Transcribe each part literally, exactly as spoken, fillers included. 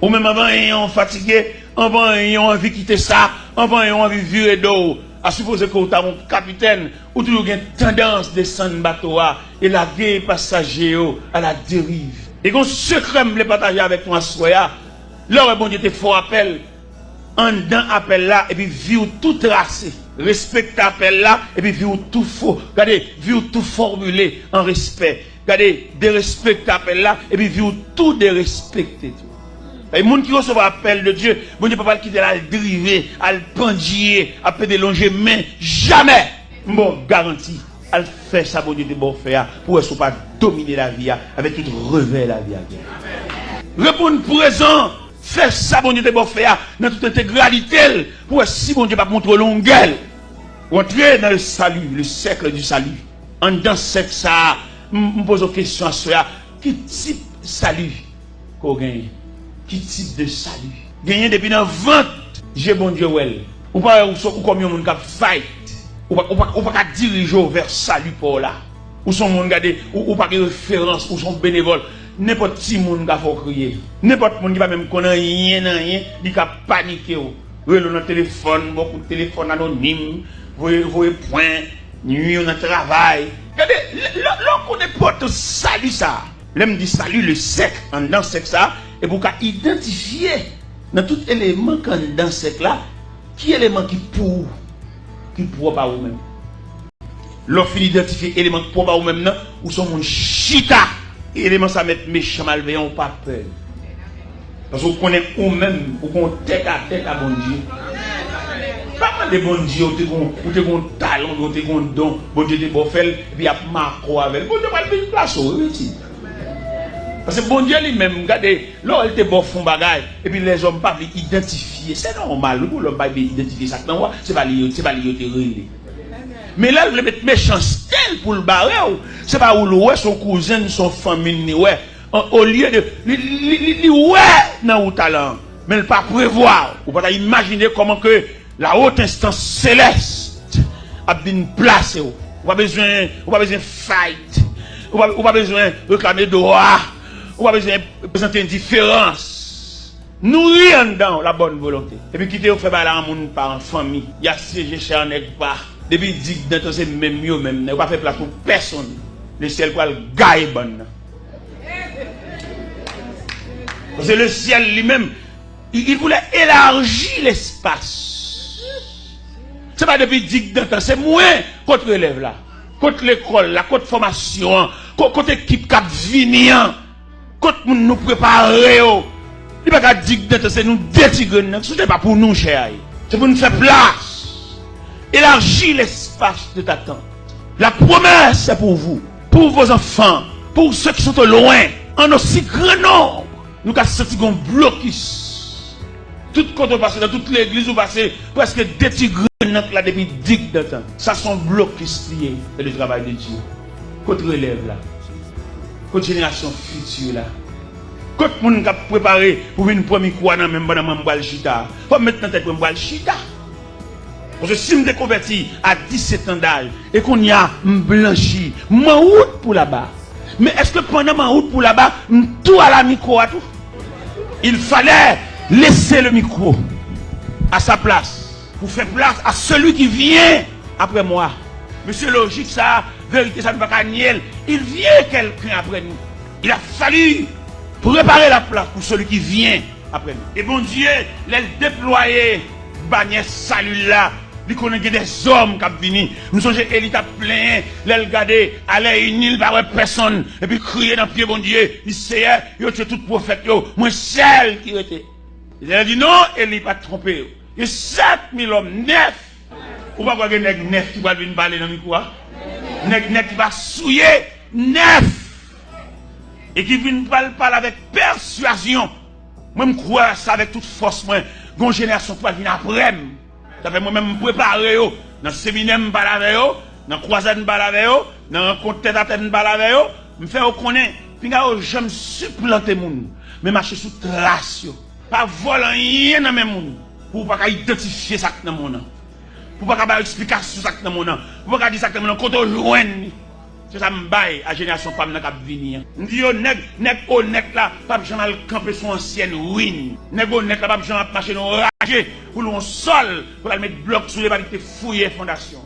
Ou menm anvan yon fatige, anvan yon anvi kite sa, anvan yon anvi vire do w. A sipoze ke w ta yon kapitèn, ou toujou gen tandans desann bato a e lage pasaje yo à la dérive. E gon sekrè m vle pataje avèk nou aswè a. Lè w wè Bondye te fè w apèl, anndan apèl la, epi vi w tou trase. Respekte apèl la, epi vi w tou fo. Gade, vi w tou fòmile an respè. Gade, derespekte apèl la, epi vi w tou derespekte tou. E moun ki resevwa apèl de Dye, Bondye pa pral kite l al drive, al pandye, ap pede lonje men, jamè! M ba w garanti, al fè sa Bondye te ba w fè a, pou wè si w pa domine lavi a, avèk tout revè lavi a gen. Reponn prezan, fè sa Bondye te ba w fè a, nan tout entegralite l, pou wè si Bondye p ap montre w longè l. Ou antre nan le salut, le cercle du salut. Anndan sèk sa a, m, m poze w kesyon aswè a, ki tip sali ke w genyen? Ki tip de sali? Genyen depi nan vant, je Bondye wè l. Ou pa wè ou, se, ou kòm yon moun k ap fight. Ou pa, ou pa, ou pa ka dirije w vè sali pa w la. Ou se yon moun, gade, ou, ou pa gen referans, ou se yon benevòl. Nenpòt timoun ka fè w kriye. Nenpòt moun ki pa menm konn anyen nan anyen, li ka panike w. Rele w nan telefòn, ba w kout telefòn anonim, voye, voye pwen, nwi w nan travay. Gade, lè, lè, lè w konn enpòtans sali sa a. Lè m di sali, le sèk, anndan sèk sa a, e pou w ka idantifye nan tout eleman k anndan sèk la, ki eleman ki pou ou, ki pwòp a ou menm. Lè w fin idantifye eleman k pwòp a ou menm nan, ou se yon moun chita. E eleman sa mèt mechan malveyan, ou pa pè. Paske w konnen ou menm, ou gon tèt a tèt a Bondye. Pa mande Bondye, ou te gon, ou te gon talan, ou te gon don, Bondye te ba w fè l, epi y ap make w avè l. Bondye pral vin plase w, wi, pitit. Paske Bondye li menm, gade, lè w wè l te ba w fè yon bagay, epi lèzòm pa vle idantifye, se nòmal, wi, pou lòm pa vle idantifye sa k nan ou a, se pa li yo, se pa li yo te rele. Men lè l vle met mechanste l pou l bare w, se pa ou l wè, se yon kouzen l, se yon fanmi l li wè. An, olye de, li, li, li, li wè nan ou talan an, men l pa prevwa. Ou pa ta imajine kòman ke la haute instance céleste ap vin plase w. Ou pa bezwen, ou pa bezwen fight. Ou pa, ou pa bezwen reklame dwa. Ou pa bezwen prezante endiferans. Nouri anndan w la bòn volonte. Epi kite yo fè bagay la an moun pa, an fanmi. Y asyeje chè an nèg pa. Depi digdantan se menm yo menm. Yo pa fè plas pou pèsonn. Le syèl pral gaye bann nan. Paske le syèl li menm, il, il voulait élargir l'espace. Se pa depi digdantan, se mwen kot relèv la, kot lekòl la, kot fòmasyon an, ko-, kot ekip k ap vini an. Kot moun nou prepare yo? Li pa ka digdantan, se nou de ti grenn nan. Se pa pou nou chè a ye. Se pou nou fè plas. Élargis l'espace de ta tente. La promesse est pour vous, pour vos enfants, pour ceux qui sont au loin, en aussi grand nombre. Nou ka santi gon blokis. Tout kote w pase, nan tout legliz ou pase, prèske de ti grenn nan la depi digdantan. Sa se yon blokis li ye dans le travail de Dieu. Kot relèv la? Kot jenerasyon fiti la? Kot moun k ap prepare pou vin pran mikwo a nan men m pandan mwen m pral chita? Fò m met nan tèt mwen m pral chita. Paske si m te konvèti a disèt an daj, e kounye a m blanchi, m an wout pou laba. Men èske pandan m an wout pou laba, m tou al a mikwo a tou? Il fallait laisser le micro à sa place pour faire place à celui qui vient après moi. Mesye, lojik sa, verite sa, nou pa ka nye l. Il vient quelqu'un après nous. Il a fallu préparer la place pour celui qui vient après nous. E Bondye, lè l deplwaye banyè sali l la, li konnen gen dèzòm k ap vini. M sonje Eli t ap plenyen lè l gade, alè ini, li pa wè pèsonn, epi kriye nan pye Bondye, li, Seyè, yo tiye tout pwofèt yo, mwen sèl ki rete. Letènèl di, non, Eli, pa twonpe w. Gen sèt mil òm, nèf. Ou pa kwè gen nèg nèf ki pral vin pale nan mikwo a? Nèg nèf ki pa souye, nèf. E ki vin pral pale avèk pèswazyon. Mwen, m kwè sa avèk tout fòs mwen. Gon jenerasyon k pral vin apre m. Sa fè mwen menm, m prepare yo. Nan seminè, m pale avè yo. Nan kwazad, m pale avè yo. Nan rankont tètatèt, m pale avè yo. M fè yo konnen, pinga yo janm siplante moun, men mache sou tras yo. Pa vòlò anyen nan men moun pou w pa ka idantifye sa k nan men w nan. Pou w pa ka ba yo eksplikasyon sa k nan men w nan. Pou w pa ka di sa k nan men w nan, kote w jwenn li. Se sa m bay a jenerasyon pa m nan k ap vini an. M di yo, nèg, nèg onèt la p ap janm al kanpe sou ansyèn win. Nèg onèt la p ap janm ap mache nan raje pou l yon sòl, pou l al met blòk sou li, epi te fouye fondasyon.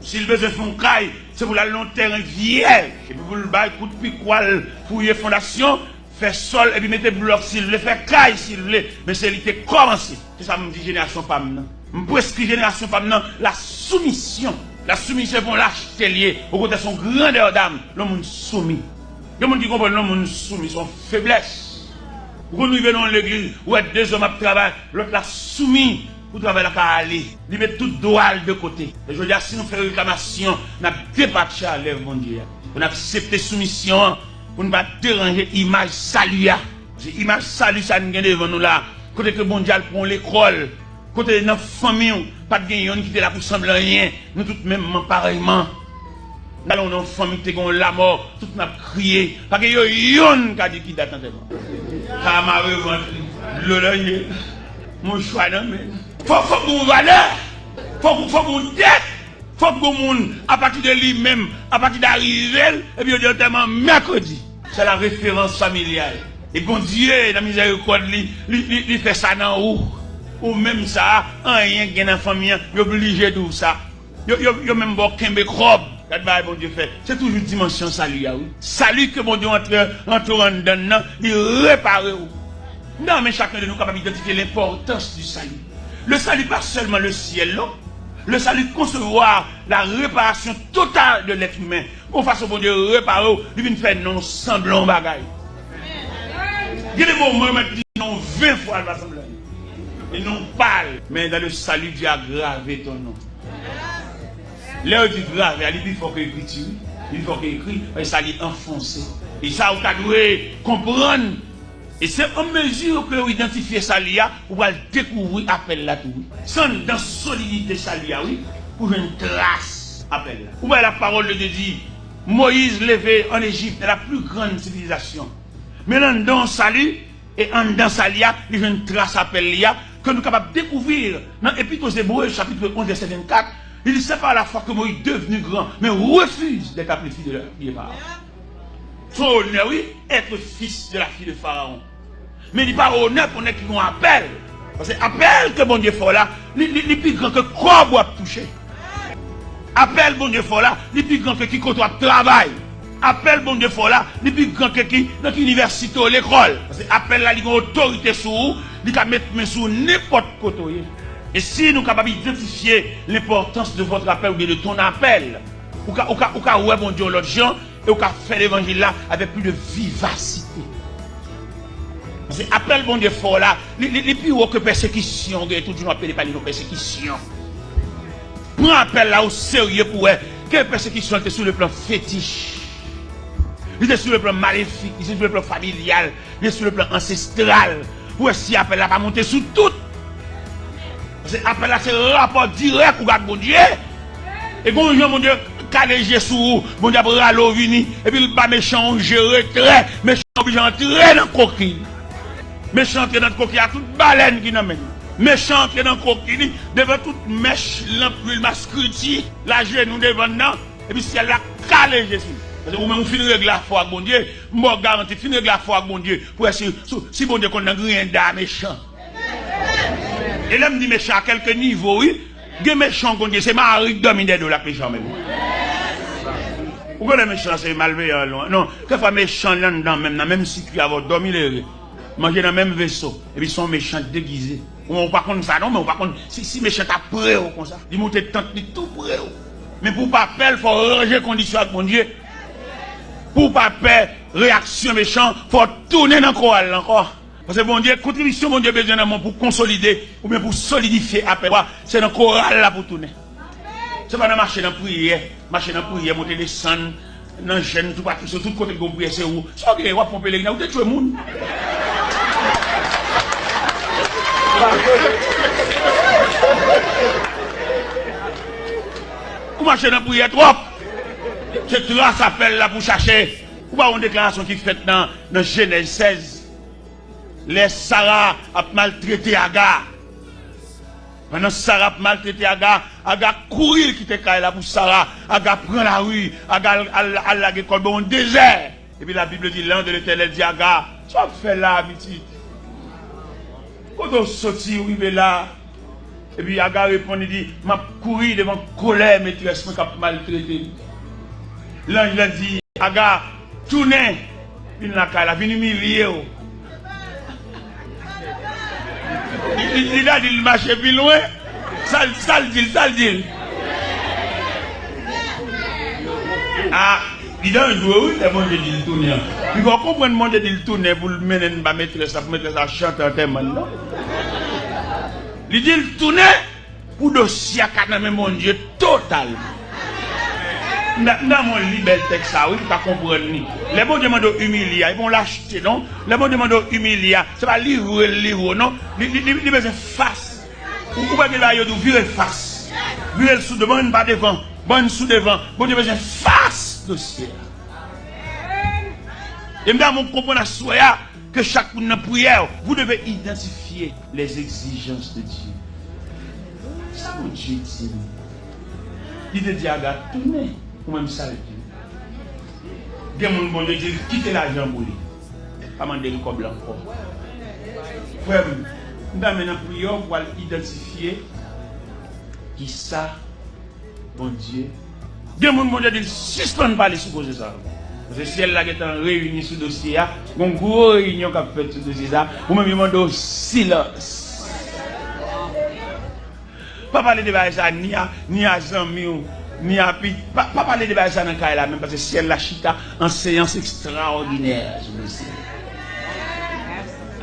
Si l bezwen fè yon kay, se pou l al nan yon tèren vyèj, epi pou l bay kout pikwa l, fouye fondasyon, fè sòl, epi mete blòk si l vle, fè kay si l vle, men se li te kòmanse. Se sa m di jenerasyon pa m nan. M preskri jenerasyon pa m nan la soumisyon. La soumisyon se pa yon lachte l ye, okontrè, se yon grandè dam lè yon moun soumi. Gen moun ki konprann lè yon moun soumi, se yon feblès. Ou konn rive nan yon legliz, ou wè de zòm ap travay, lòt la soumi pou travay la ka ale. Li met tout dwa l de kote. E jodi a, si nou fè reklamasyon, n ap depatche a lèv Bondye a. Pou n aksepte soumisyon an, pou n pa deranje imaj sali a. Se imaj sali sa n gen devan nou la. Kote ke Bondye al pran w lekòl, kote nan fanmi w, pa t gen yonn ki te la pou sanble anyen. Nou tout menmman, parèyman. N al nan fanmi ki te gen yon lanmò, tout n ap kriye. Pa gen yo yonn ka di ki dat antèman. Sa mare vant li, dlo nan je l, mouchwa nan men l. Fòk, fòk gen yon valè. Fòk, fòk gen yon tèt. Fòk gen yon moun, apati de li menm, apati de arive l, epi yo di antèman mèkredi. Se la referans familyal. E Bondye, nan mizèrikòd li, li, li, li fè sa nan ou. Ou menm sa, anyen gen nan fanmi an, yo blije di w sa. Yo, yo, yo menm ba w kenbe kòb. Gad bagay Bondye fè. Se toujou dimansyon sali a, wi. Sali ke Bondye antre, antre anndan n nan, li repare w. M ta renmen chacun de nous capable d'identifier l'importance du salut. Le salut, pas seulement le ciel, non. Le salut, concevoir la réparation totale de l'être humain. Yon fason Bondye repare w, li vin fè non w sanble yon bagay. Gen de moman, yo mèt di non ven fwa, l pa sanble anyen. E non pa l. Men dans le salut, Dieu a gravé ton nom. Lè yo di grave a, li pi fò ke ekriti, wi. Li pi fò ke ekri, paske sa li anfonse. E sa ou ta dwe konprann. E se an mezi ke ou idantifye sali a, ou pral dekouvri apèl la tou, wi. Se anndan solidite sali a, wi, pou jwenn tras apèl la. Ou wè la parole de Dieu di, Moïse leve en Égypte, dans la plus grande civilisation. Men anndan yon sali, e anndan sali a, li jwenn tras apèl li a, ke nou kapab dekouvri nan Epître aux Hébreux, chapitre onze, verset vingt-quatre. Il dit, c'est par la foi que Moïse, devenu grand, mais refuse d'être appelé fils de la fille de Pharaon. Se onè, wi, être fils de la fille de Pharaon. Men li pa onè pou nèg ki gen apèl. Paske apèl ke Bondye fè w la, li, li, li pi gran ke kòb w ap touche. Apèl Bondye fè w la, li pi gran ke ki kote w ap travay. Apèl Bondye fè w la, li pi gran ke ki, nan ki inivèsite w lekòl. Paske apèl la, li gen otorite sou ou, li ka met men sou ou nenpòt kote w ye. E si nou kapab idantifye l'importance de votre appel ou bien de ton appel, ou ka, ou ka, ou ka wè Bondye yon lòt jan, e ou ka fè levanjil la avèk plis de vivasite. Paske apèl Bondye fè w la, li, li, li pi wo ke pèsekisyon. Gen tout jou nou ap pede pale de pèsekisyon. Pran apèl la o serye pou wè ke pèsekisyon te sou le plan fetich. Li te sou le plan malefik, li te sou le plan familyal, li te sou le plan ansestral. Pou wè si apèl la pa monte sou tout. Paske apèl la se rapò dirèk ou ak Bondye. E gon jan Bondye kale je sou ou, Bondye ap rale w vini, epi l ba mechan yon je retrè, mechan oblije antre nan koki. Mechan antre nan koki a tout balèn ki nan men l. Mechan antre nan koki li, devan tout mèch, lanp, lwil, maskriti, l ajenou devan l nan, epi syèl la kale je sou li. Paske ou menm ou fin regle afè w ak Bondye, m ba w garanti, fin regle afè w ak Bondye, pou wè si, si, si Bondye konn nan griyen da mechan. E lè m di mechan a kèlke nivo, wi. Gen mechan w konn gen, se mari k dòmi dèyè do l ak mechan menm. Ou konnen mechan se malveyan lwen. Non, kèfwa mechan l anndan menm, nan menm sikui avè w, dòmi lere. Manje nan menm veso. Epi se yon mechan degize. Ou, ou pa konn sa non, men ou pa konn si, si mechan ta pre w konsa. Li moute tant li tou pre w. Men pou w pa pè l, fò w ranje kondisyon ak Bondye. Pou w pa pè reyaksyon mechan, fò w tounen nan koral la ankò. Paske Bondye, kontribisyon Bondye bezwen nan men w pou konsolide oubyen pou solidifye apèl ou a, se nan koral la pou tounen. Se pa nan mache nan priyè, mache nan priyè, monte desann, nan jèn, toupatou, se tout kote gen yon priyè, se ou. Sa w gen, w ap fè yon pelegrinaj, ou te tchwe moun. Ou mache nan priyè twòp. Se tras apèl la pou chache. Ou pa wè yon deklarasyon ki fèt nan, nan Jenèz sèz. Lè Sara ap maltrete Aga. Pandan Sara ap maltrete Aga, Aga kouri l kite kay la pou Sara. Aga pran lari, Aga al, al, al lage kò l bò yon dezè. Epi la Bible dit, l'ange de l'Éternel dit à Aga, sa w ap fè la, pitit? Kote w soti, w rive la? Epi Aga reponn, li di, m ap kouri devan kolè metrès mwen k ap maltrete m. Lanj lan di, Aga, tounen, vin lakay la, vin imilye w. Li, li, li ta di l mache pi lwen. Sa l, sa l di l, sa l di l? Ah, li danjre wi, lè Bondye di l tounen an. Li fò konprann Bondye di l tounen pou l mennen n ba metrès la, pou metrès la chante antèman l, non? Li di l tounen pou dosye a ka nan men Bondye totalman. M ta, m ta renmen w li bèl tèks sa wi, pou w ka konprann li. Lè Bondye mande w imilye a, e pa yon lachte non. Lè Bondye mande w imilye a, se pa livre l livre w non. Li, li, li, li bezwen fas. Ou, ou pa gen bagay yo di w vire l fas. Vire l sou do, ban n pa devan. Ban n sou devan. Bondye bezwen fas dosye a. E m ta renmen w konprann aswè a, ke chak moun nan priyè w, vous devez identifier les exigences de Dieu. Sa Bondye di nou? Li te di Aga, tounen, ou menm sa l di w. Gen moun Bondye di l kite lajan pou li. Pa mande l kòb la ankò. Frè m, m ta renmen nan priyè w pou w al idantifye kisa Bondye. Gen moun Bondye di l sispann pale sou koze sa yo. Paske syèl la gentan reyini sou dosye a. Gon gwo reyinyon k ap fèt sou dosye sa. Ou menm yo mande w silans. Pa pale de bagay sa ni a, ni a zanmi w, ni a pi, pa, pa pale de bagay sa nan kay la menm, paske syèl la chita an seyans ekstraòdinè sou dosye.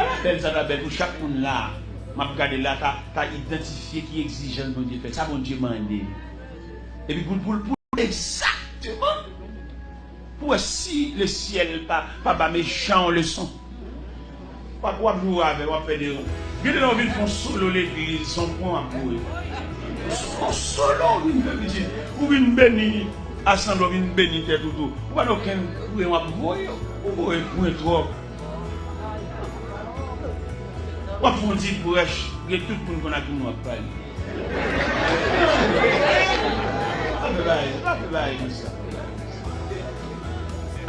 Ala bèl sa ta bèl pou chak moun la, m ap gade la, ta, ta idantifye ki egzijans Bondye fè, sa Bondye mande. Epi pou, pou, pou egzakteman. Pou wè si lesyèl pa, pa ba mechan yon leson. W ap, w ap joure avè l, w ap fè de. Gen de lè w vin fè yon solo legliz, se yon pwen w ap voye. Yon solo w vin fè pitit. Ou vin beni asanble, w vin beni tèt ou tou. Ou pa gen okenn pwen w ap voye. Ou voye pwen twòp. W ap fè yon ti prèch, gen tout moun konn a ki moun w ap pale. Pa fè bagay, pa fè bagay konsa.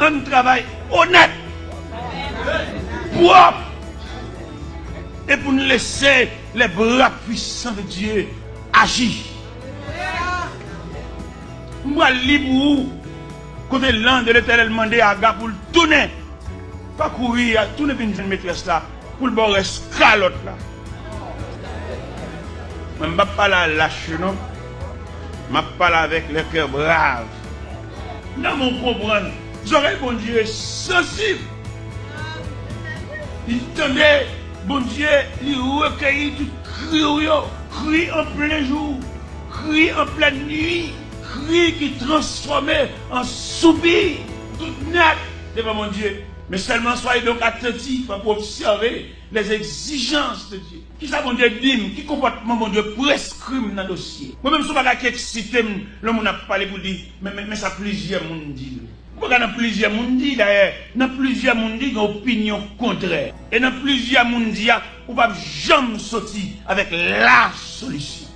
Ann travay onèt, pwòp, e pou n lese les bras puissants de Dieu aji. M pral li pou ou kote lanj de Letènèl mande Aga pou l tounen. Pa kouri, tounen vin jwenn metrès la pou l ba w rès kalòt la. Mwen, m p ap pale a lach yo non. M ap pale avèk le cœur brave. Nan men w konprann, zòrèy Bondye sansib. Li tande, Bondye, li rekeyi tout kri w yo. Kri an plen jou, kri an plèn nwi, kri ki transfòme an soupi. Tout nèt devan Bondye. Mais seulement soyez donc attentifs pour observer les exigences de Dieu. Kisa Bondye di m? Ki konpòtman Bondye preskri m nan dosye? Mwen menm, se yon bagay ki eksite m lè yon moun ap pale pou l di, men, men, men sa plizyè moun di l. Ou pa ka nan plizyè moun di, dayè, nan plizyè moun di, gen opinyon kontrè. E nan plizyè moun di a, ou p ap janm soti avèk la solisyon.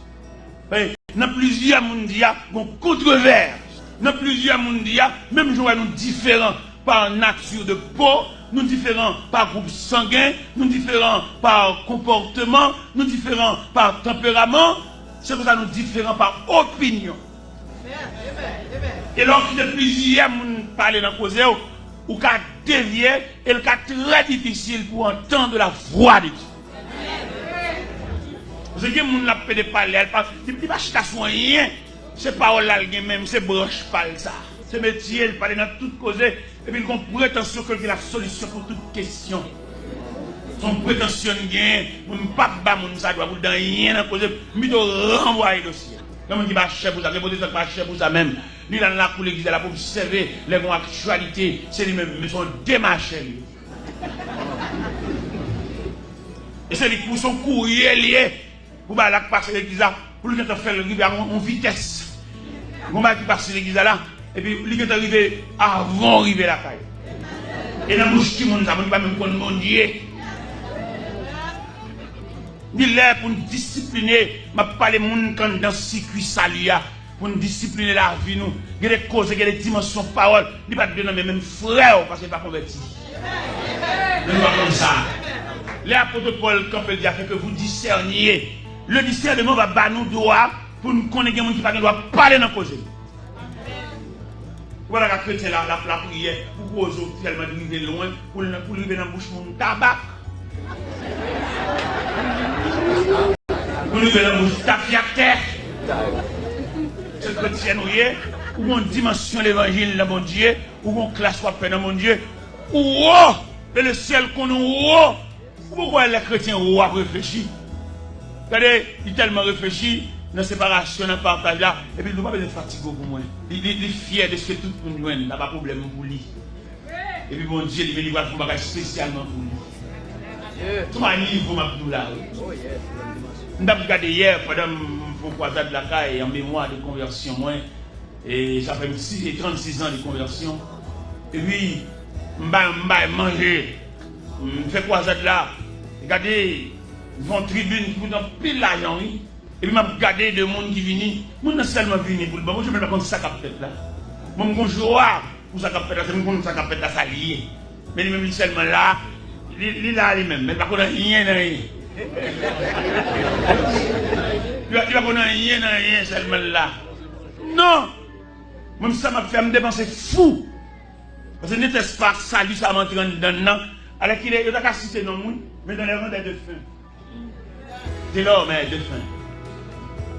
Paske nan plizyè moun di a, gon kontrovèrs. Nan plizyè moun di a, menm jan w wè nou diferan pa nati de po, nou diferan pa gwoup sangen, nou diferan pa konpòteman, nou diferan pa tanperaman, se konsa nou diferan pa opinyon. E lè w kite plizyè moun pale nan koze w, ou ka devye e l ka trè difisil pou w antann la vwa de Dye. Paske gen moun l ap pede pale a, li pa, li, li pa chita sou anyen. Se pawòl la l gen menm, se branch pa l sa. Se metye l, pale nan tout koze, epi l gon pretansyon ke l gen la solisyon pou tout kesyon. Se yon pretansyon l genyen, mwen m p ap ba moun sa dwa pou l di anyen nan koze, m pito ranvwaye dosye a. Gen moun ki pa chè pou sa, gen pwotestan ki pa chè pou sa menm. Li la nan lakou legliz la, l ap obsève, lè gon aktyalite, se li menm, men se yon demachè li ye. E se li k pou se yon kourye li ye, pou bagay la k pase legliz la, pou li gentan fè l rive a yon, yon vitès. Gon bagay ki pase legliz la la, epi li gentan rive avan w rive lakay. E nan bouch timoun sa, moun ki pa menm konn Bondye. Li lè pou n disipline, m ap pale moun k anndan sikui sali a, pou n disipline lavi nou. Gen de koze, gen de dimansyon pawòl, li pa t dwe nan men menm frè w, paske l pa konvèti. Men nou pa konn sa. Lè apot Pòl kanpe, l di, afin que vous discerniez. Le discernement va ba nou dwa pou n konnen gen moun ki pa gen dwa pale nan koze. Ou pa ta ka kretyen la, la, lapriyè, pou koze w tèlman rive lwen, pou l, pou l rive nan bouch moun tabak. Pou l rive nan bouch tafyatè. Se kretyen ou ye, ou gon dimansyon levanjil nan Bondye, ou gon klas w ap fè nan Bondye, ou wo, e le syèl konnen w wo. Ou poko wè lè kretyen ou ap reflechi? Gade, li tèlman reflechi nan separasyon, nan pataj la, epi li pa bezwen fatige w pou mwen. Li, li, li fyè de sa tout moun jwenn, la pa pwoblèm pou li. Epi Bondye, li menm, li pral fè yon bagay espesyalman pou li. Se yon nivo m ap di w la, wi. M t ap gade yè, pandan m fè yon kwazad lakay, an memwa de konvèsyon mwen, E sa fè m si, e trannsis an de konvèsyon. Epi, m bay, m bay manje. M fè kwazad la. Gade, yon tribin ki koute anpil lajan, wi. Epi m ap gade de moun ki vini. Moun nan sèlman vini pou l ban manje, men l pa konn sa k ap fèt la. Bon, m gon jwa pou sa k ap fèt la, se m konn sa k ap fèt la, sa li ye. Men li menm, li sèlman la, li, li la li menm, men li pa konn anyen nan anyen. Li pa, li pa konn anyen nan anyen, sèlman l la. Non! Mwen, sa m ap fè, m depanse fou. Paske nètès pa sali sa m antre anndan l nan. Alèkile, yo ta ka site non m, wi, men dans les rangs des défunts. Dès lors, mais défunt.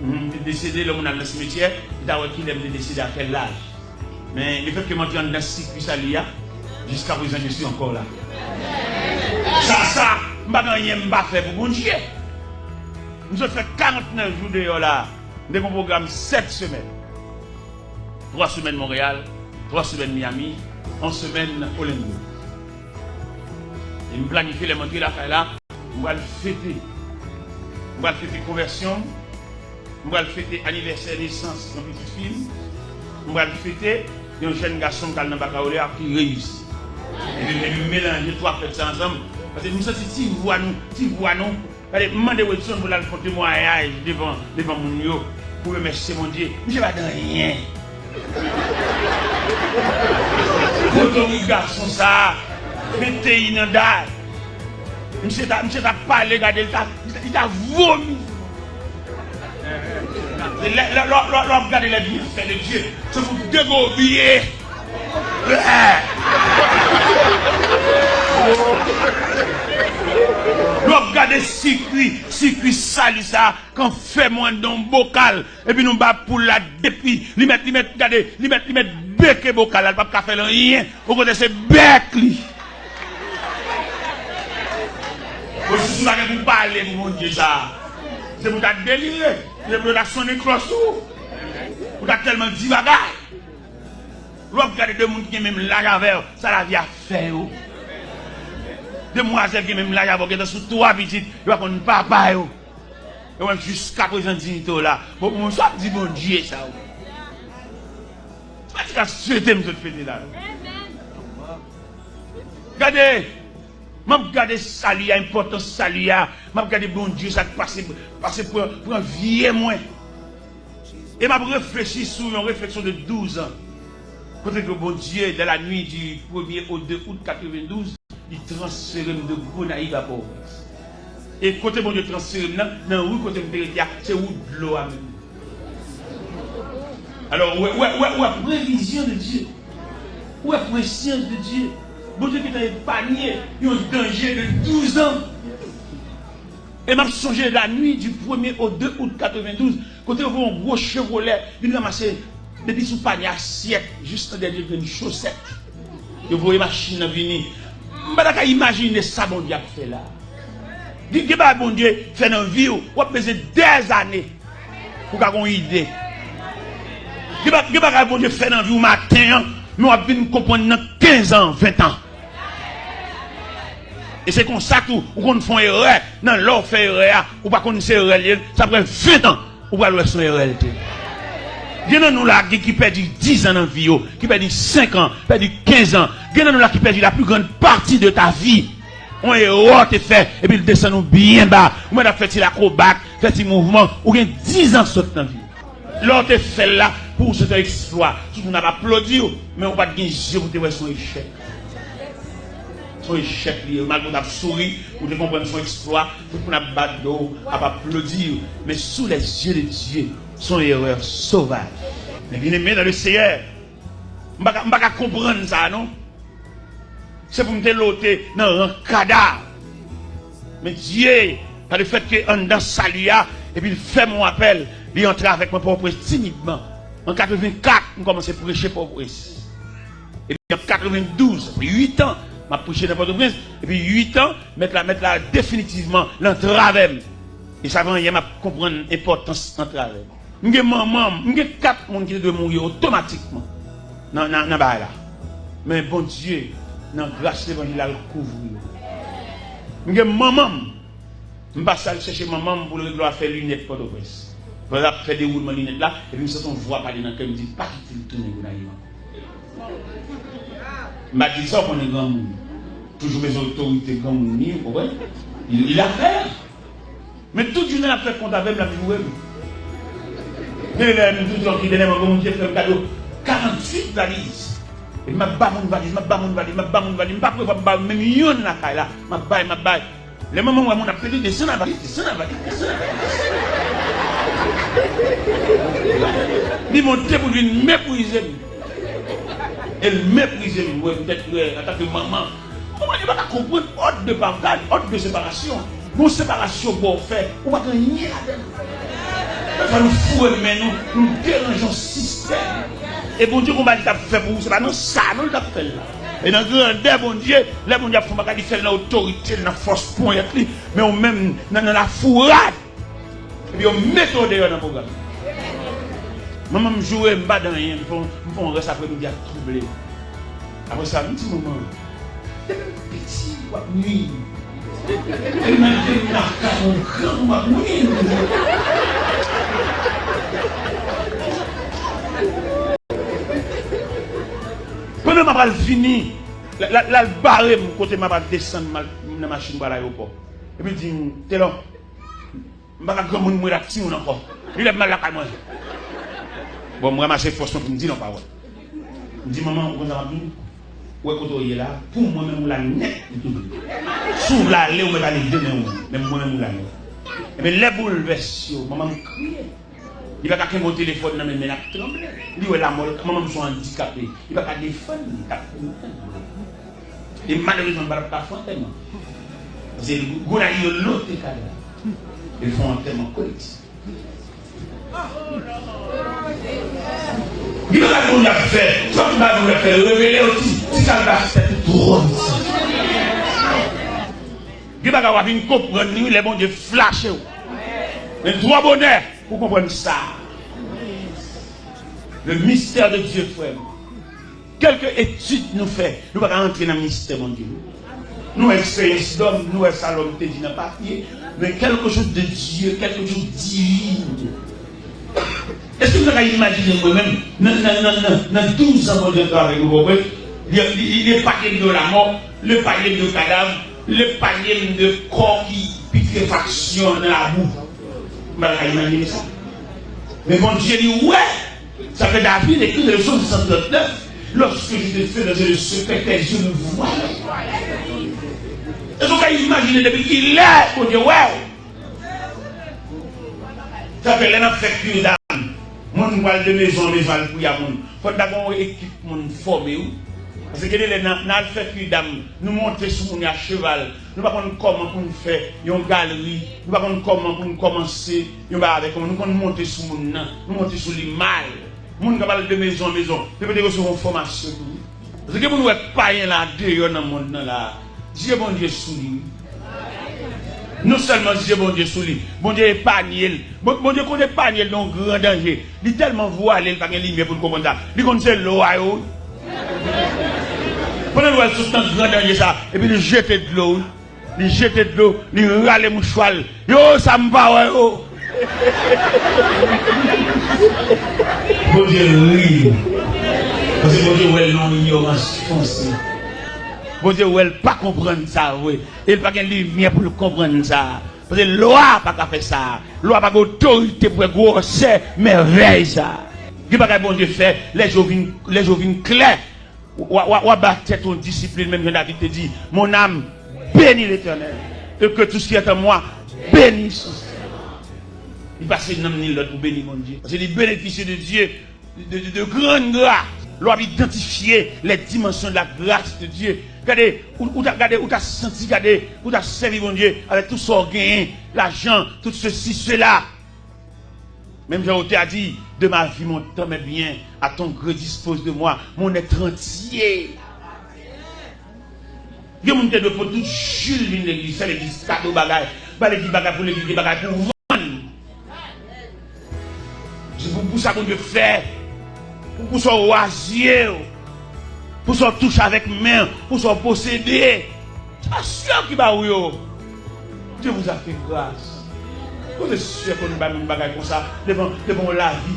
Mhm, li desede, lè moun al nan simetyè, li ta wè kilè m te desede, a kèl laj. Men, lefètke m antre anndan sikui sali a, jusqu'à présent, je suis encore là. Sa, sa, m pa gen anyen m pa fè pou Bondye. M sot fè karantnèf jou deyò la. M te gen yon pwogram sèt semèn. Twa semèn Monreyal, twa semèn Miami, yon semèn Orlando. E m planifye lè m antre lakay la, m pral fete. M pral fete konvèsyon m. M pral fete anivèsè nesans yon pitit fi m. M pral fete yon jèn gason k al nan bakaloreya ki reyisi. Epi, epi m melanje twa fèt sa ansanm. Paske m santi ti vwa nou, ti vwa nou. Gade, m mande Wilson pou l al fè yon temwayaj devan, devan moun yo, pou remèsye Bondye. Misye pa t anyen. Kote w ri gason sa a, mete li nan day. Misye ta, misye ta pale, gade, li ta, li ta, li ta vomi. Lè, lè, lè, lè, lè w ap gade les bienfaits de Dieu, se pou degobiye. Lè w ap gade sikui, sikui sali sa, k anfèmen anndan yon bokal, epi nou ba poul la depi, li mèt, li mèt, gade, li mèt, li mèt beke bokal la, li p ap ka fè l anyen, okontrè se bèk li. Bon, si w pa gen pou pale pou Bondye sa, se pou w ta delire, se pou yo ta sonnen klòch sou ou, ou ta tèlman di bagay. Lè w ap gade de moun ki gen menm laj avè w, sa lavi a fè yo. Demwazèl ki gen menm laj avè w, gentan sou twa pitit, yo pa konn papa yo. E w menm jiskaprezan diyite w la. Bon, bon, sa w ap di Bondye sa, wi. Se pa ti ka swete m sot fete la, non. Gade, m ap gade sali a, enpòtans sali a. M ap gade Bondye sa k pase, pase pran, pran vye mwen. E m ap reflechi sou yon refleksyon de douz an. Kote ke Bondye, dans la nuit du premier au deux août quatre-vingt-douze, li transfere m de Gonayiv a Pòtoprens. E kote Bondye transfere m nan, nan ri kote m te rete a, se wout dlo a menm. Alò, ou wè, ou wè, ou wè, ou wè previzyon de Dye. Ou wè presyans de Dye. Bondye gentan epanye yon danje de douz an. E m ap sonje la nuit du premier au deux août quatre-vingt-douze, kote yo voye yon gwo Chevrolet vin ranmase depi sou panye asyèt jis nan dènye grenn chosèt. Yo voye machin nan vini. M pa ta ka imajine sa Bondye ap fè la. Gen, gen bagay Bondye fè nan vi w, w ap bezwen dèzane pou w ka gen yon ide. Gen ba-, gen bagay Bondye fè nan vi w maten an, men w ap vin konprann nan kenz an, ven an. E se konsa tou, ou konn fè yon erè, nan lè w fè erè a, ou pa konn se erè l ye, sa pran ven tan, ou pral wè se yon erè l te ye. Gen nan nou la, gen ki pèdi diz an nan vi yo, ki pèdi senk an, pèdi kenz an. Gen nan nou la ki pèdi la plus grande partie de ta vie. Yon erè w te fè, epi l desann ou byen ba. Ou mèt ap fè ti lakrobat, fè ti mouvman, ou gen diz an sot nan vi. Lè w te fè l la, pou ou se te yon eksplwa. Tout moun ap aplodi w, men ou pa t gen je pou te wè se yon echèk. Se yon echèk li ye. Malgre w t ap souri, ou te konprann se yon eksplwa. Tout moun ap bat do, ap aplodi w. Men sous les yeux de Dieu, se yon erè sovaj. Men byeneme nan le Seyè, m pa ka, m pa ka konprann sa non. Se pou m te lote nan ran kadav. Men Dye, pa lefètke anndan sali a, epi l fè m yon apèl, li antre avèk mwen Pòtoprens timidman. An katrevenkat, m kòmanse preche Pòtoprens. Epi an katrevendouz, sa fè uit an, m ap preche nan Pòtoprens. Epi uit an, mèt la, mèt la definitivman l antre avè m. E sa fè yè m ap konprann enpòtans antre avè m. M gen manman m, m gen kat moun ki te dwe mouri otomatikman nan, nan, nan bagay la. Men Bondye, nan gras levanjil la, l kouvri yo. M gen manman m, m pase al chèche manman m pou l regle afè linèt Pòtoprens. Pandan l ap fè dewoulman linèt la, epi m santi yon vwa pale nan kè m, di, "Pa kite l tounen Gonayiv ankò." M pa di sa, w konnen granmoun. Toujou bezwen otorite granmoun li, ou konprann? Il, il a peur. Men tout jounen l ap fè kont avè m, l ap joure m. Gen lè m toujou ki dènyèman, Bondye fè m kado karanntuit valiz. Epi m ap ba moun valiz, m ap ba moun valiz, m ap ba moun valiz. M pa prevwa m ba menm youn lakay la. M ap bay, m ap bay. Lè manman m wè moun ap pede, desann avè li, desann avè li, desann avè li. Li monte pou l vin meprize m. E l meprize m, wè, petèt, wè, antanke manman. Kòman li pa ka konprann òd de pa-, gad, òd de separasyon? Gon separasyon bò w fè, ou pa gen anyen ladan l. Fè nou foure men nou, nou deranje yon sistèm. E Bondye gon bagay li t ap fè pou ou, se pa nan sa non li t ap fè l la. E nan grandè Bondye, lè Bondye ap fè yon bagay, li fè l nan otorite l, nan fòs ponyèt li. Men ou menm, nan, nan lafourad. Epi yo mete w deyò nan pwogram. Manman m joure m, m pa di anyen, m fè yon, m fè yon rès apremidi ap twouble. Apre sa, m di manman, depi m piti, w ap nwi m. Epi malgre m lakay yon granmoun, w ap nwi m toujou. Pandan m ap al vini, l, l, l al bare m kote m ap al desann m al nan machin pou al ayewopò. Epi l di m, Telò, m pa ka granmoun mwen ak timoun ankò. Li lè m al lakay mwen. Bon, m ranmase fòs mwen pou m di l yon pawòl. M di, Manman, ou konn sa m ap di w? Ou wè kote w ye la, pou mwen menm ou la nèt, li toujou. Si w vle ale, ou mèt ale demen ou, men mwen menm ou la nèt. Ebyen, lè boulvès yo, manman m kriye. Li pa ka kenbe yon telefòn nan men l, men l ap tranble. Li wè lamò, manman m se yon andikape. Li pa ka defann li, l ap kontan. E malerezman, m pa t ap ka fè antèman. Paske Gonayiv yo lote kadav. E fè yon antèman kolektif. Gen bagay Bondye ap fè, fòk bagay Bondye ap fè, revele yo ti, ti kalbas tèt ou twò piti. Gen bagay w ap vin konprann li wi lè Bondye flache w. Men twò bonè pou konprann sa. Le mystère de Dieu, frè m. Kèlke etid nou fè, nou pa ka rantre nan mistè Bondye, non. Nou wè eksperyans dòm, nou wè sa lòm te di nan papye, men quelque chose de Dieu, quelque chose divin. Èske nou ta ka imajine mwen menm, nan, nan, nan, nan, nan douz an Bondye ap travay avèk nou, konprann? Li, li, li, li epanye m de lamò, li epanye m de kadav, li epanye m de kò ki pitrefaksyon nan labou. Nou pa ta ka imajine sa. Men Bondye, li wè. Sa fè David ekri nan le psaume cent trente-neuf, lorsque je te fais dans le secret, tes yeux me voient. Èske w ka imajine depi kilè Bondye wè w? Sa fè lè n ap fè kwi dam, moun pral de mezon an mezon al priye a moun. Fò n ta gen yon ekip moun fòme wi. Paske gen de lè n a, n al fè kwi dam, nou monte sou moun yo a cheval, nou pa konn kòman pou n fè yon galri, nou pa konn kòman pou n kòmanse yon bagay avèk yon moun, nou konn monte sou moun nan, nou monte sou li mal. Moun k ap al de mezon an mezon, yo pote resevwa yon fòmasyon tou wi. Paske gen moun wè payen la deyò nan mond nan la, zye Bondye sou li wi. Non sèlman zye Bondye sou li, Bondye epanye l. Bon, Bondye konn epanye l nan yon gran danje. Li tèlman vwale, li pa gen limyè pou l konprann sa. Li konn se lo a yo wi. Pandan l wè l sot nan gran danje sa, epi li jete dlo wi. Li jete dlo, li rale mouchwa l. Yo, sa m pa wè yo. Bondye ri. Paske Bondye wè l nan yon ignorans fonse. Bondye wè l pa konprann sa vre. E l pa gen limyè pou l konprann sa. Paske lwa pa ka fè sa. Lwa pa gen otorite pou fè gwosè mèvèy sa. Gen bagay Bondye fè, lè je w vin, lè je w vin klè. W a, w a, w a ba tèt ou yon disiplin, menm jan David te di, Mon âme, bénis l'Éternel, et que tout ce qui est en moi bénisse son saint nom. Li pase nanm ni lòd pou beni Bondye. Paske li benefisye de Dye, de, de, de grande grâce. Lè w ap idantifye les dimensions de la grâce de Dieu. Gade, ou, ou ta, gade, ou ta santi, gade, ou ta sèvi Bondye avèk tout sa w genyen, lajan, tout ceci, cela. Menm jan otè a di, de ma vie mon temps, mes biens, à ton gré dispose de moi, mon être entier. Gen moun te dwe pot tout ji l vin legliz, fè legliz kado bagay, ba legliz bagay pou legliz, gen bagay pou vann. Se pou, pou sa Bondye fè, pou, pou sa w raze w, pou sa w touche avèk men, pou sa w posede. Se pa sè w ki ba ou yo. Dieu vous a fait grâce. Kote sè konn bay moun bagay konsa devan, devan yon lavi?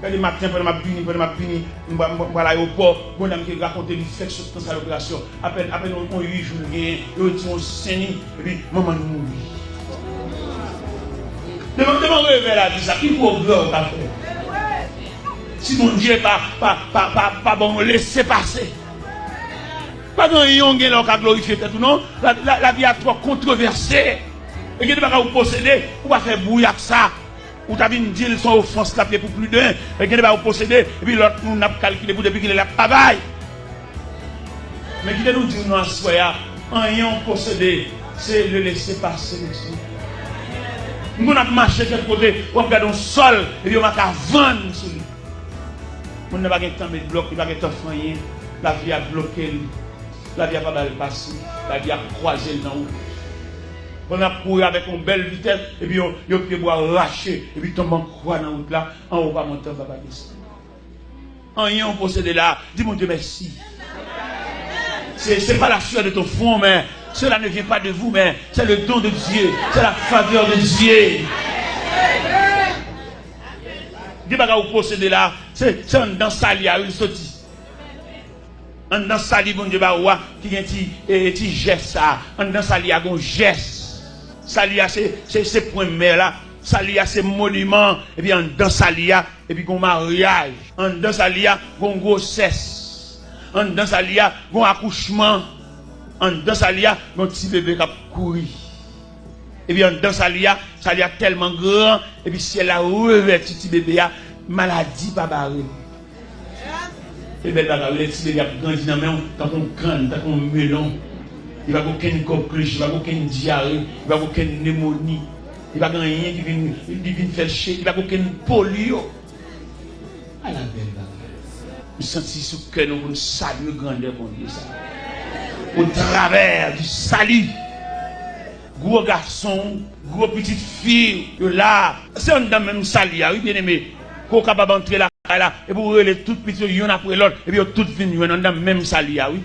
Gade maten pandan m ap vini, pandan m ap vini, m pral, m pral ayewopò, gon dam ki rakonte li fèk sot nan sal operasyon. Apèn, apèn yon, yon uit jou l genyen, yo retire yon sen li, epi manman l mouri. Devan, devan revè lavi sa, ki pwogrè w ka fè? Si Bondye pa, pa, pa, pa, pa ban w lese pase. Pa gen anyen w gen la w ka glorifye tèt ou non. La, la, lavi a twò kontrevèse. E gen de bagay ou posede, ou pa fè bri ak sa. Ou ta vin di l se yon ofans l ap ye pou pli de. E gen de bagay ou posede, epi lòt moun ap kalkile pou depi kilè l ap travay. Men kite nou di w nan aswè a, anyen w posede, se le lese pase de Dye. M konn ap mache kèk kote, w ap gade yon sòl, epi yo make vann sou li. Moun nan pa gen tan met blòk, li pa gen tan fè anyen. Lavi a bloke l. Lavi a pa ba l pase. Lavi a kwaze l nan wout. Pandan l ap kouri avèk yon bèl vitès, epi yon, yon pyebwa rache, epi tonbe an kwa nan wout la, anwo pa monte, anba pa desann. Anyen w posede la, di Bondye mèsi. C'est, c'est pas la sueur de ton front, mais cela ne vient pas de vous, mais c'est le don de Dieu, c'est la faveur de Dieu. Gen bagay ou posede la, se, se anndan sali a wi l soti. Anndan sali Bondye ba ou a, ki gen ti, e, ti jès sa a. Anndan sali a gon jès. Sali a se, se, se pwen mè la. Sali a se moniman. Epi anndan sali a, epi gon maryaj. Anndan sali a, gon gwosès. Anndan sali a, gon akouchman. Anndan sali a, gon ti bebe k ap kouri. Epi anndan sali a, sali a tèlman gran, epi syèl la revèti ti bebe a, maladi pa bare l. Se bèl bagay, lè ti bebe ap grandi nan men w, tankou yon kann, tankou yon melon. Li pa gen okenn kokrich, li pa gen okenn dyare, li pa gen okenn nemoni. Li pa gen anyen ki vin, ki vin fè l che, li pa gen okenn polyo. Ala bèl bagay. M santi sou kè nou pou n salye grandè Bondye sa. Au travers du salut. Gwo gason, gwo pitit fi, yo la. Se anndan menm sali a, wi, byeneme. Ke w kapab antre lakay la, epi w rele tout pitit yo youn apre lòt, epi yo tout vin jwenn anndan menm sali a, wi.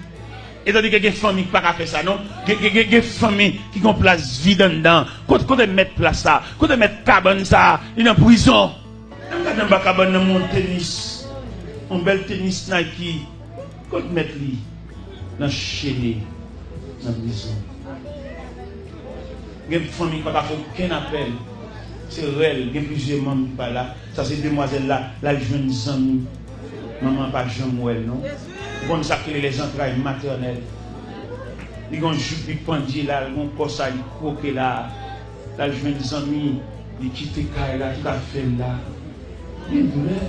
Etandike gen fanmi ki pa ka fè sa, non. Gen, gen, gen, gen fanmi ki gen yon plas vid anndan. Kote, kote mèt plas sa? Kote mèt kabann sa? Li nan prizon. Ann gade anba kabann nan, men yon tenis. Yon bèl tenis Nike. Kot mèt li? Nan chene, nan prizon. Gen fanmi ki pa ka fè okenn apèl. Se rèl, gen plizyè manm ki pa la. Sa se demwazèl la, l al jwenn zanmi. Manman an pa janm wè l, non. Ou konn sa k rele les entrailles maternelles. Li gen yon jupe li pandye la, li gen yon kò sa li kwoke la. L al jwenn zanmi, li kite kay la, tout afè l la. Gen doulè,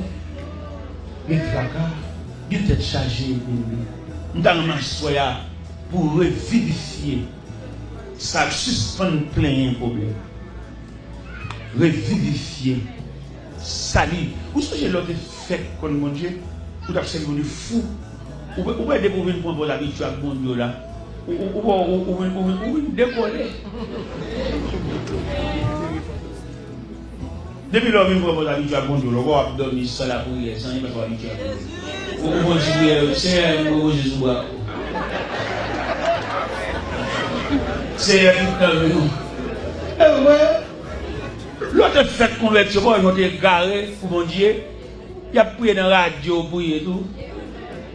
gen traka, gen tèt chaje, byeneme. M ta renmen aswè a pou w revivifye sa, sispann plenyen pwoblèm. Revivifye. Sali. Ou sonje lè w te fèk konn Bondye, ou t ap sèvi Bondye fou. Ou, ou wè depi w vin pran bòn abitye ak Bondye w la, ou, ou, ou, ou, ou, ou vin, ou vin, ou vin dekole. Depi lè w vin pran bòn abitye ak Bondye w la, ou wè w ap dòmi san lapriyè, san anyen, paske w abitye ak Bondye. Ou, ou pran ti priyè, Senyè, m pwopoze sou bra ou. Senyè, tout tan vin nou. E vre. Lè w te fèk konvèti, w pa wè jan w te egare pou Bondye? Y ap priye nan radyo, priye tou.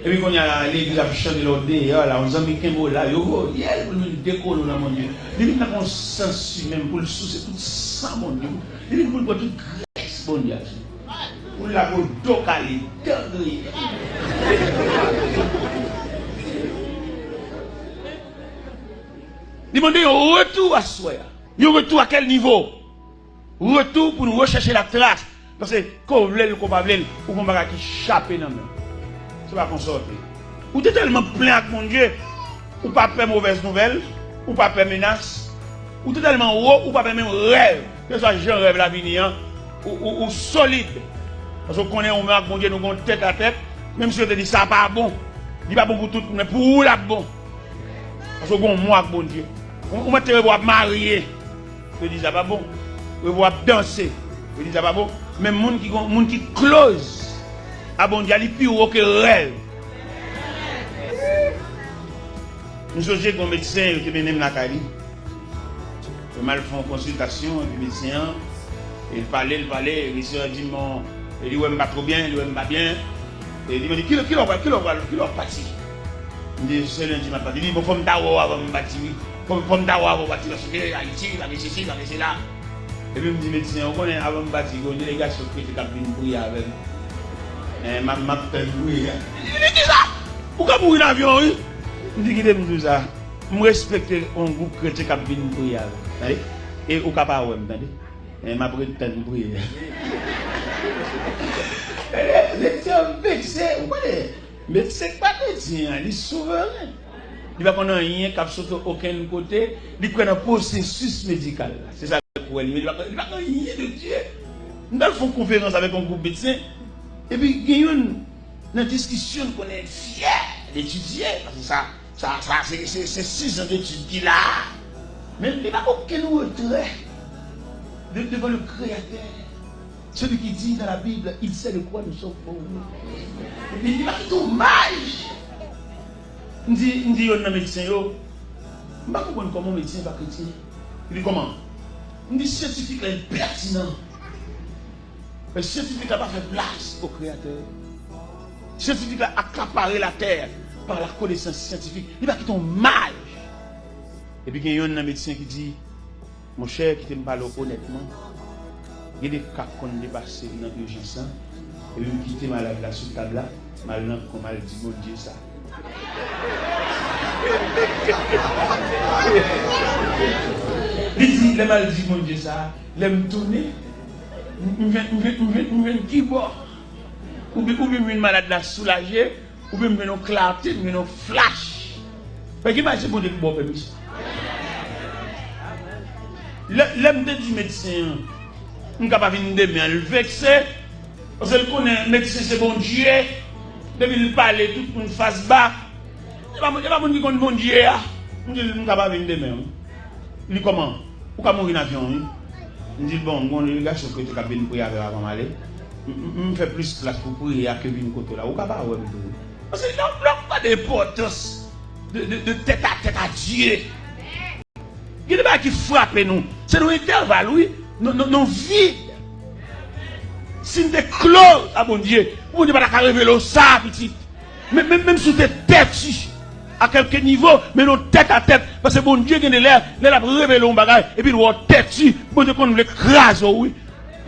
Epi kounye a, legliz ap chante lè w deyò la, yon zanmi kenbe w la, yo voye l pou l vin dekole w nan Bondye. Li vin nan yon sans imen pou l souse tout san Bondye. Li vin pou l pran tout grès Bondye a sou li. Pou l la pou do kale, dan griye. Li mande yon retou aswè a. Yon retou a kèl nivo? Retou pou nou rechèche latras. Paske, ke w vle l, ke w pa vle l, ou gon bagay ki chape nan men w. Se pa konsa w te ye. Ou te tèlman plen ak Bondye, ou pa pè movèz nouvèl, ou pa pè menas, ou te tèlman wo, ou pa pè menm rèv. Kèlkeswa jan rèv la vini an, ou, ou, ou solid. Paske w konnen ou menm ak Bondye nou gon tèt a tèt, menm si yo te di sa pa bon. Li pa bon pou tout moun, men pou ou l ap bon. Paske w gon mò ak Bondye. Ou, ou mèt te revwa ap marye. Yo di sa pa bon. Yo ap danse. Yo di sa pa bon. Men moun ki gon, moun ki close a Bondye a, li pi wo ke rèv. M sonje gon medsen, yo te mennen m lakay li. Yo m al fè yon konsiltasyon, epi medsen an, e l pale, l pale, medsen an di m, bon, e li wè m pa twò byen, li wè m pa byen. E li mande, kilè, kilè w pral, kilè w pral, kilè w ap pati? M di, se lendi m ap pati. Li di, bon, fò m ta wè w avan m pati, wi. Fò, fò m ta wè w avan w pati, paske Ayiti, pa gen sesi, pa gen sela. Epi m di medsen an, ou konnen, avan m pati, gen yon delegasyon krete k ap vin priye avè m. Eh, m ap, m ap tann priyè a. Li di sa! Ou ka mouri nan avyon, wi! M di, kite m di w sa. M respekte yon gwoup kretyen k ap vin priye avè m. Tande? E ou ka pa wè m, tande? Men m ap ret tann priyè. Medsen an vekse, ou konnen, medsen k pa kretyen an, li souveren. Li pa konn anyen k ap sot okenn kote, li kwè nan pwosesis medikal la. Se sa l kwè li, men li pa konn, li pa konn anyen de Dye. M t al fè yon konferans avèk yon gwoup medsen, epi gen youn nan diskisyon l konnen l fyè l etidye, paske sa, Sa, sa, se, se, se sizan detid ki la. Men li pa okenn retrè de, devan le Créateur. Celui qui dit dans la Bible, il sait de quoi nous sommes faits. Li, li pa kite w maj. M di, m di youn nan medsen yo, m pa konprann kòman yon medsen pa kretyen. Li di, kòman? M di, syantifik la, li pètinan. Men syantifik la pa fè plas o Kreyatè. Syantifik la akapare latè pa la konesans syantifik. Li pa kite yon maj. Epi gen yonn nan medsen ki di, monchè, kite m pale w onètman. Gen de ka k konn depase m nan ijans lan. Epi m kite malad la sou tab la. M al nan kwen m al di Bondye sa. Li di, lè m al di Bondye sa, lè m tounen, m, m jwenn, m jwenn, m jwenn, m jwenn kibò. Oubyen, oubyen m jwenn malad la soulaje, oubyen m jwenn yon klate, m jwenn yon flach. Fè ki mache Bondye ki ba w pèmisyon. Lè, lè m te di medsen an, m ka pa vin demen an, l vekse. Paske l konnen medsen se Bondye. Depi l pale, tout moun fas ba. E pa, e pa moun ki konn Bondye a. M di l, m ka pa vin demen, wi. Li kòman? Ou ka mouri nan avyon, wi. M di l, bon, m gon delegasyon krete k ap vin priye avè w avan m ale. M, m, m fè plis plas pou priye a ke vin kote w la. Ou ka pa wè m tou. Paske lè, lè w pa de enpòtans de, de, de tèt a tèt a Dye. Gen de bagay ki frape nou. Se nan entèval, wi. Nan, nan, nan vid. Si n te close a Bondye, Bondye pa ta ka revele w sa, pitit. Men, men, menm si w te tèti, a kèlke nivo, men non tèt a tèt. Paske Bondye gen de lè, lè l ap revele w yon bagay, epi l wè w tèti, Bondye konn vle kraze w, wi.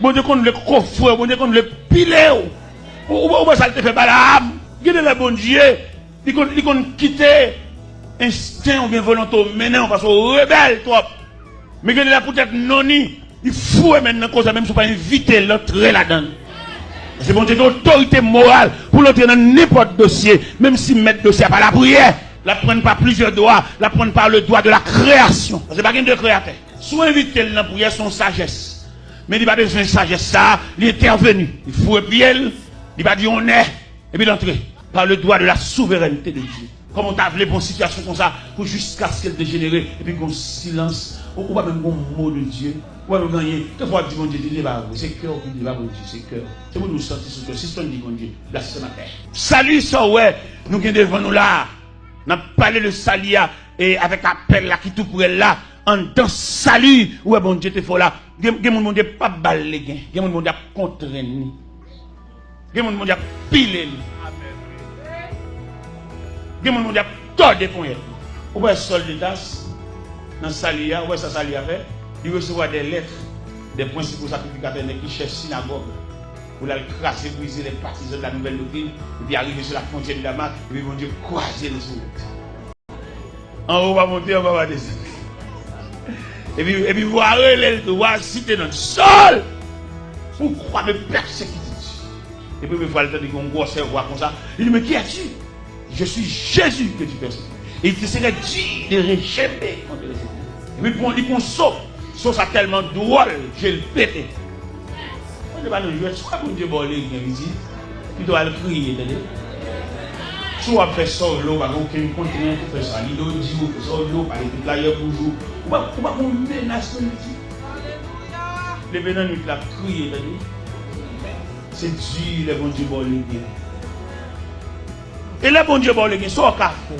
Bondye konn vle kofre w, Bondye konn vle pile w. Ou, ou, ou wè sa l te fè Balaam. Gen de lè Bondye Li konn, li konn kite ensten oubyen volonte w mennen w paske w rebèl twòp. Men gen lè poutèt non ni, li foure men l nan koze a, menm si w pa envite l antre ladan l. Paske Bondye gen otorite moral pou l antre nan nenpòt dosye, menm si mèt dosye a pa lapriyè, l ap pran pa plizyè dwa, l ap pran pa le dwa de la kreyasyon. Paske pa gen de kreyatè. Si w envite l nan priyè, se yon sajès. Men li pa bezwen sajès sa a, li entèveni. Li foure pye l, li pa di onè. Epi l antre, par le dwa de la souveraineté de Dieu. Kòman w ta vle pou yon sitiyasyon konsa, pou jiskaske l dejenere, epi gon silans, ou, ou pa menm gon mo de Dye, ou pa menm gen anyen. Kèlkefwa w ap di Bondye, Bondye pa vre, se kè w ki di, pa Bondye, se kè w. Se pou nou santi sou kè w, sispann di Bondye, blasfematè. Sali sa w wè, nou gen devan nou la a, n ap pale de sali a, e avèk apèl la ki tou pre l la, anndan sali, ou wè Bondye te fè w la. Gen, gen moun Bondye p ap ba l legen, gen moun Bondye ap kontrenn li. Gen moun Bondye ap pile li. Amèn. Gen moun Bondye ap tòde ponyèt li. Ou wè Sòl de Tas nan sali a, ou wè sa sali a fè? Li resevwa de lèt de prensipal sakrifikatè, nèg ki chèf sinagòg, pou l al kraze brize lè patizan de la nouvèl doktrin, epi arive sou la fwontyè de Damas, epi Bondye kwaze l sou wout. Anwo pa monte, anba pa desann. Epi, epi vwa rele l tou, vwa site non, Sòl! Pourquoi me persécutais-tu? E premye fwa l tande yon gwosè vwa konsa, li di, mais qui es-tu? Je suis Jésus que tu persécutes. Et il te serait dur de rejeter contre le Seigneur. Epi bon, li pran so. So sa tèlman dwòl, je l pete. Bondye pa nan jwèt, swa Bondye ba w legen, pitit. Pito al kriye, tande. Si w ap fè sa w vle, ou pa gen okenn kontrent pou fè sa. Li do di w, fè sa w vle, ou pale tout layè pou jou. Ou pa, ou pa gon menas nan pitit. Leve nan nwit la, kriye, tande. Se di lè Bondye ba w legen. E lè Bondye ba w legen, sa w ka fè?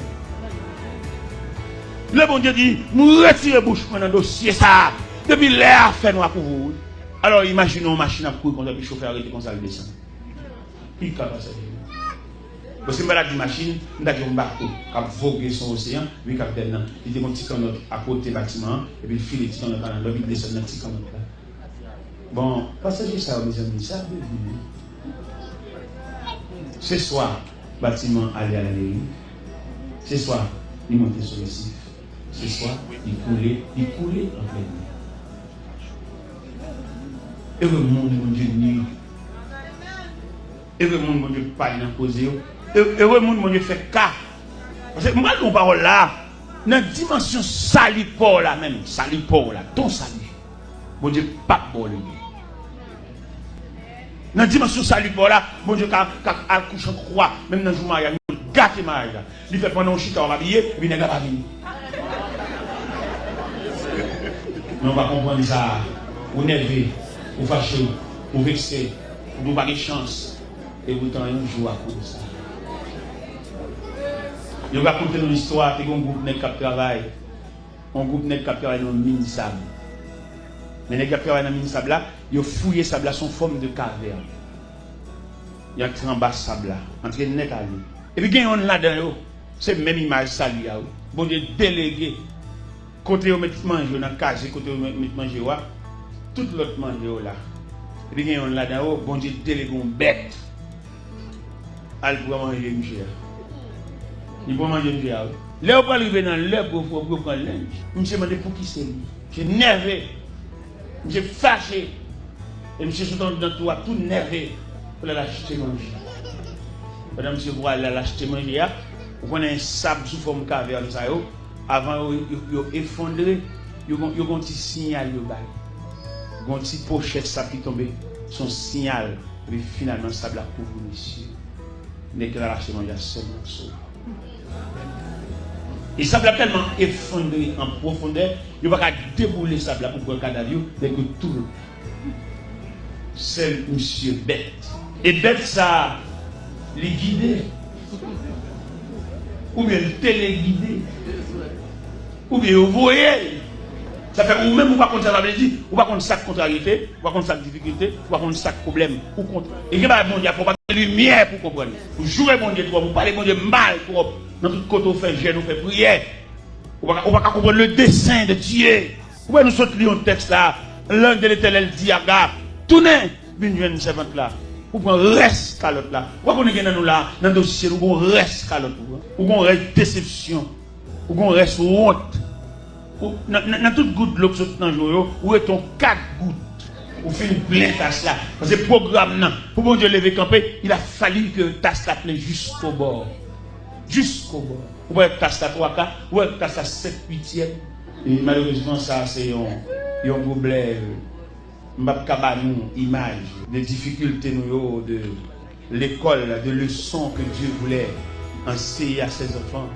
Lè Bondye di, "M retire bouch mwen nan dosye sa a," depi lè a fè nwa pou vou, wi. Alò, imajine yon machin ap kouri konsa, epi chofè a rete konsa, l desann. Ki ka pase? Bon, si m pa ta di machin, m ta di yon bato k ap voge sou oseyan, wi, kapitèn nan. Li te gon ti kannòt akote batiman an, epi l file ti kannòt la nan lòt, li desann nan ti kannòt la. Bon, pasaje sa yo, mezanmi, sa ap devni, wi. Se swa batiman ale a la deriv, se swa li monte sou resif, se swa li koule, li koule an plèn mè. Ere moun Bondye nui. Ere moun Bondye pale nan koze yo. E-, ere moun Bondye fè ka. Paske m pral di yon pawòl la, nan dimansyon sali pa w la menm, sali pa w la, ton sali, Bondye p ap ba w legen. Nan dimansyon sali pa w la, Bondye ka, ka al kouche an kwa, menm nan jou maryaj, gate maryaj la. Li fè pandan w chita w ap abiye, epi nèg la pa vini. Men w pa konprann sa. Ou nève, ou fache, ou vekse, ou di w pa gen chans. E poutan yon jou a konsa. Yo ka konte nou istwa, te gen yon gwoup nèg k ap travay. Yon gwoup nèg k ap travay nan yon min sab. Men nèg k ap travay nan min sab la, yo fouye sab la, se yon fòm de kavèn. Yo antre anba sab la, antre nèt ale. Epi gen yonn ladan yo, se menm imaj sali a, wi. Bondye delege kote yo met manje yo nan kaze, kote yo met, met manje yo a, tout lòt manje yo la. Epi gen yonn ladan yo, Bondye delege yon bèt. Al pran manje misye a. Li pran manje misye a, wi. Lè yo pral rive nan lè gwo fò pou yo pran lenj, misye mande pou ki se li. Misye nève. Misye fache. E misye sot anndan tou a tou nève pou l al achte manje. Pandan misye prale al achte manje a, ou konnen sab sou fòm kavèn sa yo, avan yo, yo, yo efondre, yo gon, yo gon ti siyal yo bay. Gon ti pochèt sab ki tonbe, se yon siyal. Epi finalman, sab la kouvri misye. Nèg ki t al achte manje a sèlman sove. E sab la tèlman efondre an pwofondè, yo pa ka deboule sab la pou pran kadav yo, nèg yo tou sèl misye bèt. E bèt sa a, li gide. Oubyen li telegide. Oubyen yo voye l. Sa fè ou menm ou pa konn sa sa vle di, ou pa konn sa k kontraryete, ou pa konn sa k difikilte, ou pa konn sa k pwoblèm. Ou kont-, e gen bagay Bondye ap fè, ou pa gen limyè pou konprann. Ou joure Bondye twòp, ou pale Bondye mal twòp. Nan tout kote ou fè jèn, ou fè priyè. Ou pa ka, ou pa ka konprann le dessein de Dieu. Ou wè nou sot li yon tèks la, l'ange de l'Éternel dit à Agag, tounen, vin jwenn sèvant la. Ou pran rès kalòt la. Ou pa konnen gen nan nou la, nan dosye nou, gon rès kalòt ou pran. Ou gon rès desepsyon. Ou gon rès wont. Ou, nan, nan, nan tout gout dlo k sot nan je w yo, ou ret yon kat gout. Ou fin plen tas la. Paske pwogram nan, pou Bondye leve kanpe, il a fallu que tas la plen jusqu'au bord. Jusqu'au bord. Ou wè tas la twa ka, ou wè tas la sèt uityèm. E malerezman, sa se yon, yon goblè. M p ap ka ba nou imaj de difikilte nou yo, de l'école de leçon que Dieu voulait enseigner à ses enfants.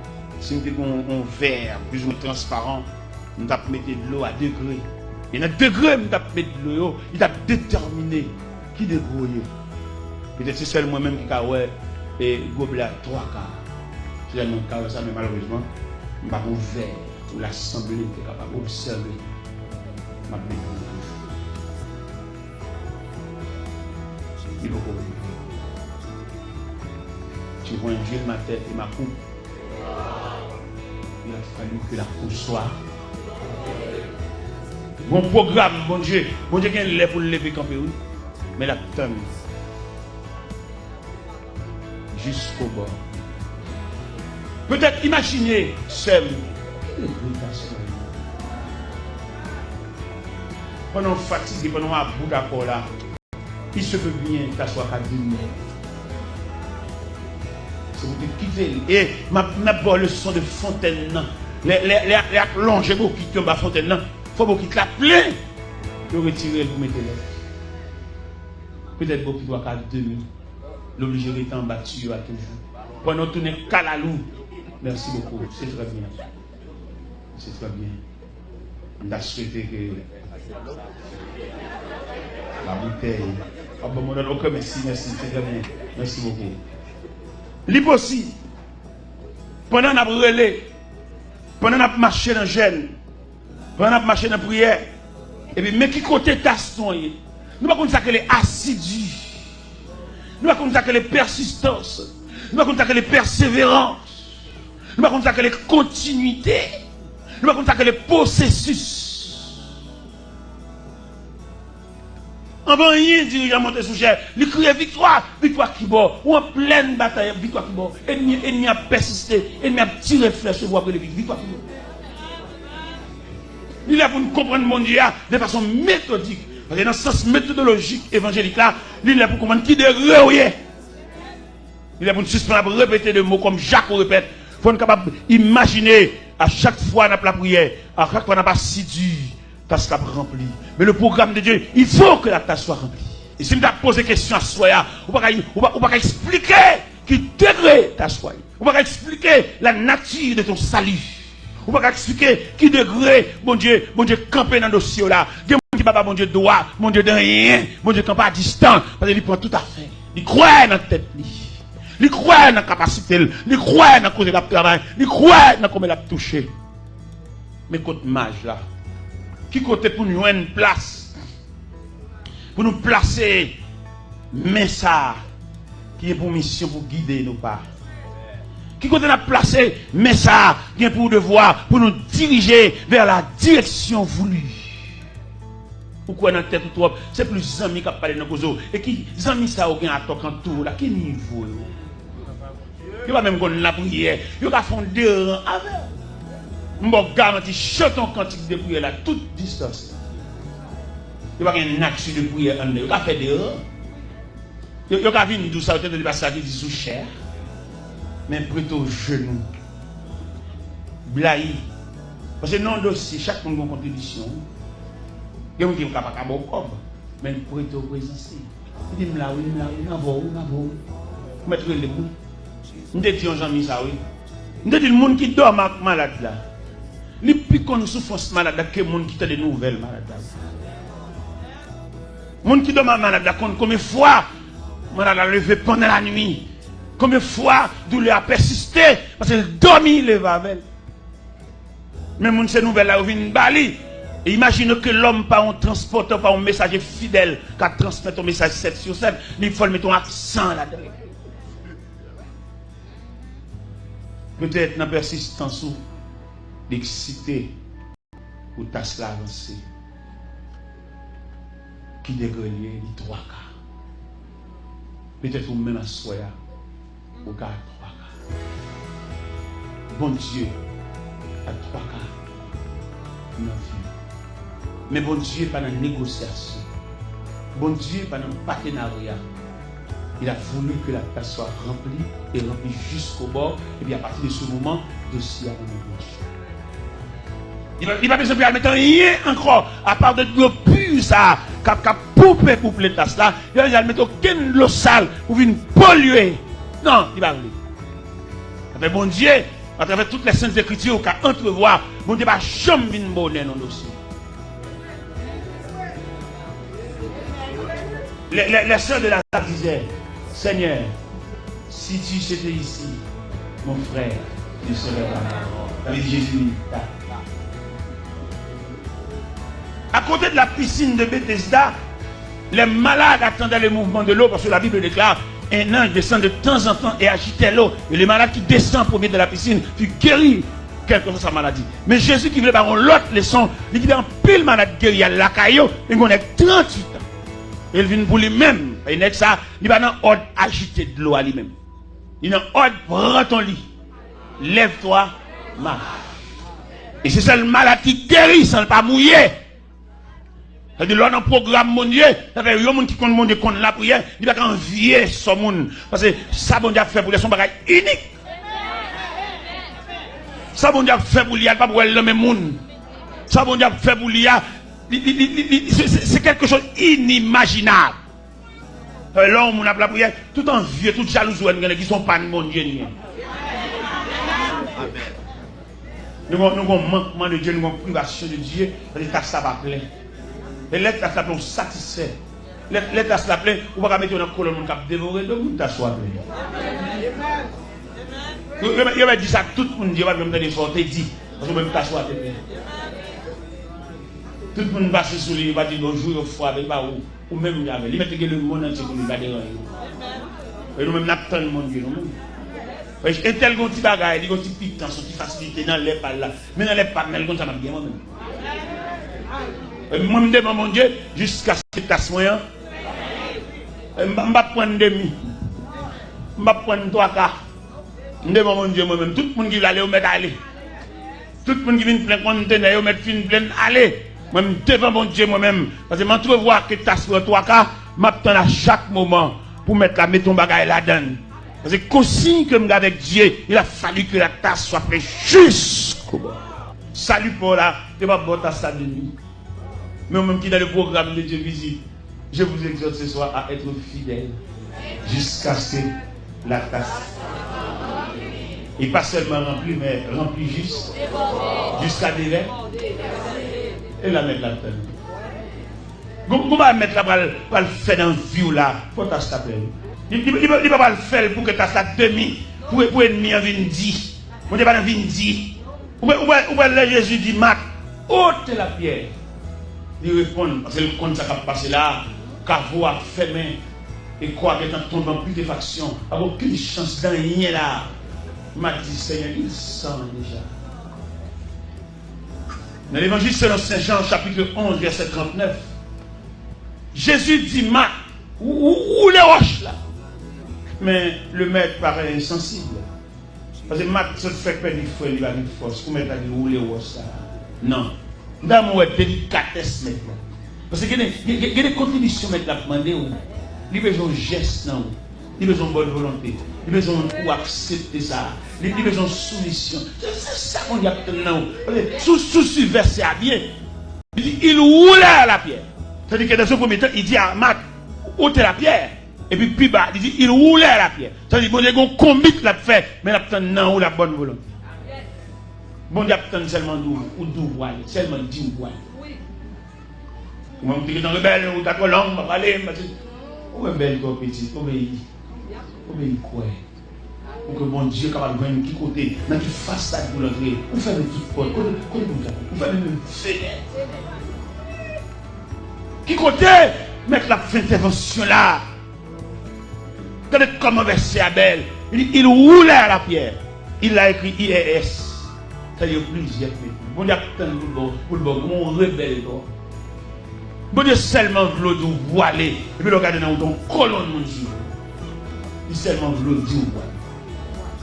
Si m te gen yon, yon vè plis ou mwen transparan, m t ap mete dlo a degre. E nan degre m t ap met dlo yo, li t ap detèmine ki degre w ye. Petèt se sèl mwen menm ki ka wè, e, goblè a twa ka. Se sèl mwen ki ka wè sa, men malerezman, m pa gen yon vè pou lasanble te kapab obsève. M ap mete yon dlo. Li poko rive. Tu vois une ville, ma tête et ma coupe. Il a fallu que la peau soit. Gon pwogram, Bondye. Bondye gen lè pou l leve kanpe, wi. Men l ap tann. Jusqu'au bout. Petèt, imajine, sè m, ki degre ta swa ye? Pandan w fatige, pandan w about akò la, il se peut bien ta swa ka vini. Se pou te kite l. E m ap, m ap ba w leson de fontèn nan. Lè, lè, lè, lè y ap lonje bokit yo anba fontèn nan, fò bokit la plen. Yo retire l pou mete lòt. Petèt bokit ou a ka demi. L oblije rete anba tiyo a toujou. Pandan w tounen kalalou. Merci beaucoup. C'est très bien. C'est très bien. M ta swete ke la boutèy. Ah, bon, mon ok, mèsi, mèsi, c'est très bien. Merci beaucoup. Li posib. Pandan n ap rele, pandan n ap mache nan jèn, pandan n ap mache nan priyè, epi men ki kote tas nou an ye. Nou pa konn sa k rele asidi. Nou pa konn sa k rele pèsistans. Nou pa konn sa k rele pèseverans. Nou pa konn sa k rele kontinite. Nou pa konn sa k rele pwosesis. Anvan anyen, dirijan monte sou chè, li kriye, "Viktwa! Viktwa ki bò?" Ou an plèn batay, viktwa ki bò? Enmi, enmi ap pèsiste, enmi ap tire flèch sou ou, w ap rele, "Viktwa ki bò?" Li lè pou n konprann Bondye a de fason metodik. Paske nan sans metodolojik evanjelik la, li lè pou konprann ki degre w ye. Li lè pou n sispann ap repete de mo kòm Jako repèt. Fò n kapab imajine a chak fwa n ap lapriyè, a chak fwa n ap asidi, tas la ap ranpli. Men le programme de Dieu, il faut que la tasse soit remplie. E si m ta poze kesyon aswè a, ou pa ka, ou pa, ou pa ka eksplike ki degre tas la ye. Ou pa ka eksplike la nature de ton salut. Ou pa ka eksplike ki degre Bondye, Bondye kanpe nan dosye w la. Gen moun ki pa ba Bondye dwa, Bondye de anyen, Bondye kanpe a distan, paske li pran tout afè. Li kwè nan tèt li. Li kwè nan kapasite l. Li kwè nan kote l ap travay. Li kwè nan kòman l ap touche. Men kot maj la. Ki kote pou n jwenn plas? Pou nou plase men sa a ki gen pou misyon pou gide nou pa. Ki kote n ap plase men sa a gen pou devwa pou nou dirije vers la direction voulue? Ou kwè nan tèt ou twòp, se plis zanmi k ap pale nan koze w. E ki zanmi sa yo gen atò k antoure w la? Ki nivo yo? Yo pa menm konn lapriyè. Yo ka fè yon deran avè w. M ba w garanti, chante yon kantik de priyè la, tout distans la. Yo pa gen nati de priyè anndan. Yo ka fè deran. Yo, yo ka vin di w sa, yo tande pastè a ki di sou chè a. Men prete w jenou. Blayi. Paske nan yon dosye, chak moun gen yon kontribisyon. Gen moun ki ka pa ka ba w kòb, men prete w prezans li. Li di, "M la wi, m la wi, m avè w wi, m avè w wi. Ou mèt rele m wi." M te di yon zanmi sa wi. M te di l, moun ki dòmi ak malad la, li pi konn soufrans malad la ke moun ki tande nouvèl malad la. Moun ki dòmi ak malad la konn konbyen fwa malad la leve pandan lanwi, konbyen fwa doulè a pèsiste, paske l dòmi, leve avè l. Men moun se nouvèl la yo vin ba li. E imajine ke lòm pa yon transpòtè, pa yon mesaje fidèl, ka transmèt yon mesaj sèt sou sèt, li fò l mete yon aksan ladan. Petèt nan pèsistans ou, li eksite pou tas la avanse. Ki degre l ye, li twaka. Petèt ou menm aswè a, ou ka twaka. Bondye a twaka nan vi w. Men Bondye pa nan negosyasyon. Bondye pa nan patenarya. Il a voulu que la tasse soit remplie et remplie jusqu'au bord. Epi apati de se moman, dosye a nan men Bondye. Li pa, li pa bezwen pou y al mete anyen ankò, apa de dlo pi sa a k ap, k ap poupe pou plen tas la. Li pa bezwen al mete okenn dlo sal pou vin polye. Non, li pa vle. Atravè Bondye, atravè tout les saintes écritures, ou ka antrevwa, Bondye pa janm vin bonè nan dosye. Les, les, les sœurs de Lazare disaient, Seigneur, si tu étais ici, mon frère ne serait pas mort. Sa vle di Jezi vin ta. À côté de la piscine de Bethesda, les malades attendaient le mouvement de l'eau, parce que la Bible déclare, un ange descend de temps en temps et agitait l'eau. Et les malades qui descendent pour venir dans la piscine furent guéris. Kèlkeswa sa maladi. Men Jezi ki vle ba yon lòt leson, li kite anpil malad geri al lakay yo, men gen yon nèg tranntuit an. E l vin pou li menm. E nèg sa, li pa nan òd ajite dlo a li menm. Li nan òd pran ton li. Lève-toi, marche. E se sèl malad ki geri san l pa mouye. Sa di lè w nan pwogram Bondye, sa fè yon moun ki konn Bondye konn lapriyè, li pa ka anvye sò moun. Paske sa Bondye ap fè pou li a, se yon bagay inik. Sa Bondye ap fè pou li a, li p ap wè l nan men moun. Sa Bondye ap fè pou li a, li, li, li, li, li, se, se, se quelque chose inimaginable. Lè yon moun ap lapriyè, tout anvye, tout jalouzi w wè n gen, ki se yon pa n Bondye n ye. Nou gon, nou gon mankman de Dye, nou gon privasyon de Dye, paske tas la pa plen. E lè tas la plen, ou satisfè. Lè, lè tas la plen, ou pa ka mete w nan kolonn moun k ap devore do moun tas ou a plen. Yo, yo, yo mèt di sa ak tout moun, Dye pa janm tande sa w te di, paske ou menm tas ou a te plen. Tout moun pase sou li, yo pa di bonjou, yo frape, e pa ou. Ou menm ki avè l. Li mèt gen lemonn antye pou li, pa deranje w. E nou menm n ap tann Bondye, nou menm. Entèl gon ti bagay, li gon ti pitans, yon ti fasilite nan lè pa l la. Men nan lè pa m nan, li konn sa m ap gen mwen menm. E mwen, m devan Bondye, jiskaske tas mwen an. E m, m p ap pran demi. M p ap pran twa ka. M devan Bondye mwen menm. Tout moun ki vle ale, yo mèt ale. Tout moun ki vin plen kontenè yo mèt fin plen ale. Mwen, m devan Bondye mwen menm. Paske m antrevwa ke tas pran twa ka, m ap tann a chak moman pou Mèt la mete yon bagay ladan l. Paske konsiy ke m gen avèk Dye, il a fallu que la tasse soit pleine jusqu'au bord. Sali pa w la, te p ap ba w tas la demi. Men ou menm ki dans le programme de Dieu visite, je vous exhorte ce soir à être fidèle jusqu'à ce que la tasse, et pas seulement remplie, mais remplie jis, jiska devè. E la Mèt la tann. Gon, gon bagay Mèt la pral, pral fè nan vi w la, fò tas la plen. Li, li, li, li pa pral fè l pou ke tas la demi, pou, pou ènmi an vin di. Bondye pa nan vin di. Ou wè, ou wè, ou wè lè Jezi di Mat, ôtez la pierre. Li reponn, paske l konn sa k ap pase la a. Kavo a ap fèmen e kò a gentan tonbe an pitifaksyon. Pa gen okenn chans de anyen la a. Mat di, Senyè, il sent déjà. Nan Levanjil selon Sen Jan, chapitre onze, vèsè trannèf, Jezi di Mat, ou, ou, woule wòch la. Men le Mèt parèt ensansib. Paske Mat sot fèk pèdi frè li, pa gen fòs. Pou Mèt la di woule wòch sa a. Non. M ta renmen wè delikatès Mèt la. Paske gen de, gen, gen, gen de kontribisyon Mèt la ap mande w. Li bezwen yon jès nan ou. Li bezwen yon bòn volonte. Li bezwen yon, ou aksepte sa. Li, li bezwen yon soumisyon. Se, se sa Bondye ap tann nan ou. Paske si w, si w swiv vèsè a byen, li di, ils roulèrent la pierre. Tandis que dans un premier temps, il dit à Marthe, ôtez la pierre. Epi pi ba, li di, ils roulèrent la pierre. Sa vle di, Bondye gen yon konbit l ap fè, men l ap tann nan ou la bòn volonte. Bondye ap tann sèlman di w, ou di w pou ale, sèlman di w pou ale. Ou menm, ou te gentan rebèl, ou ta twò long, m pa pale, m pa di, ou rebèl twò pitit, obeyi. Obeyi kwè. Pou ke Bondye kapab jwenn ki kote, nan ki fasad pou l antre. Ou fèmen tout pòt. Kote, kote pou l antre? Ou fèmen menm fenèt. Ki kote Mèt la ap fè entèvansyon la? Gade kòman vèsè a bèl. Li di, ils roulèrent la pierre. Il a écrit I R S. Sa yo plizyè pèp. Bondye ap tann pou l ba w, pou l ba w, yon rebèl ba w. Bondye sèlman vle w di w vwale. Epi lè w gade nan ou, gen yon kolonn moun sou ou. Li sèlman vle w di w vwale.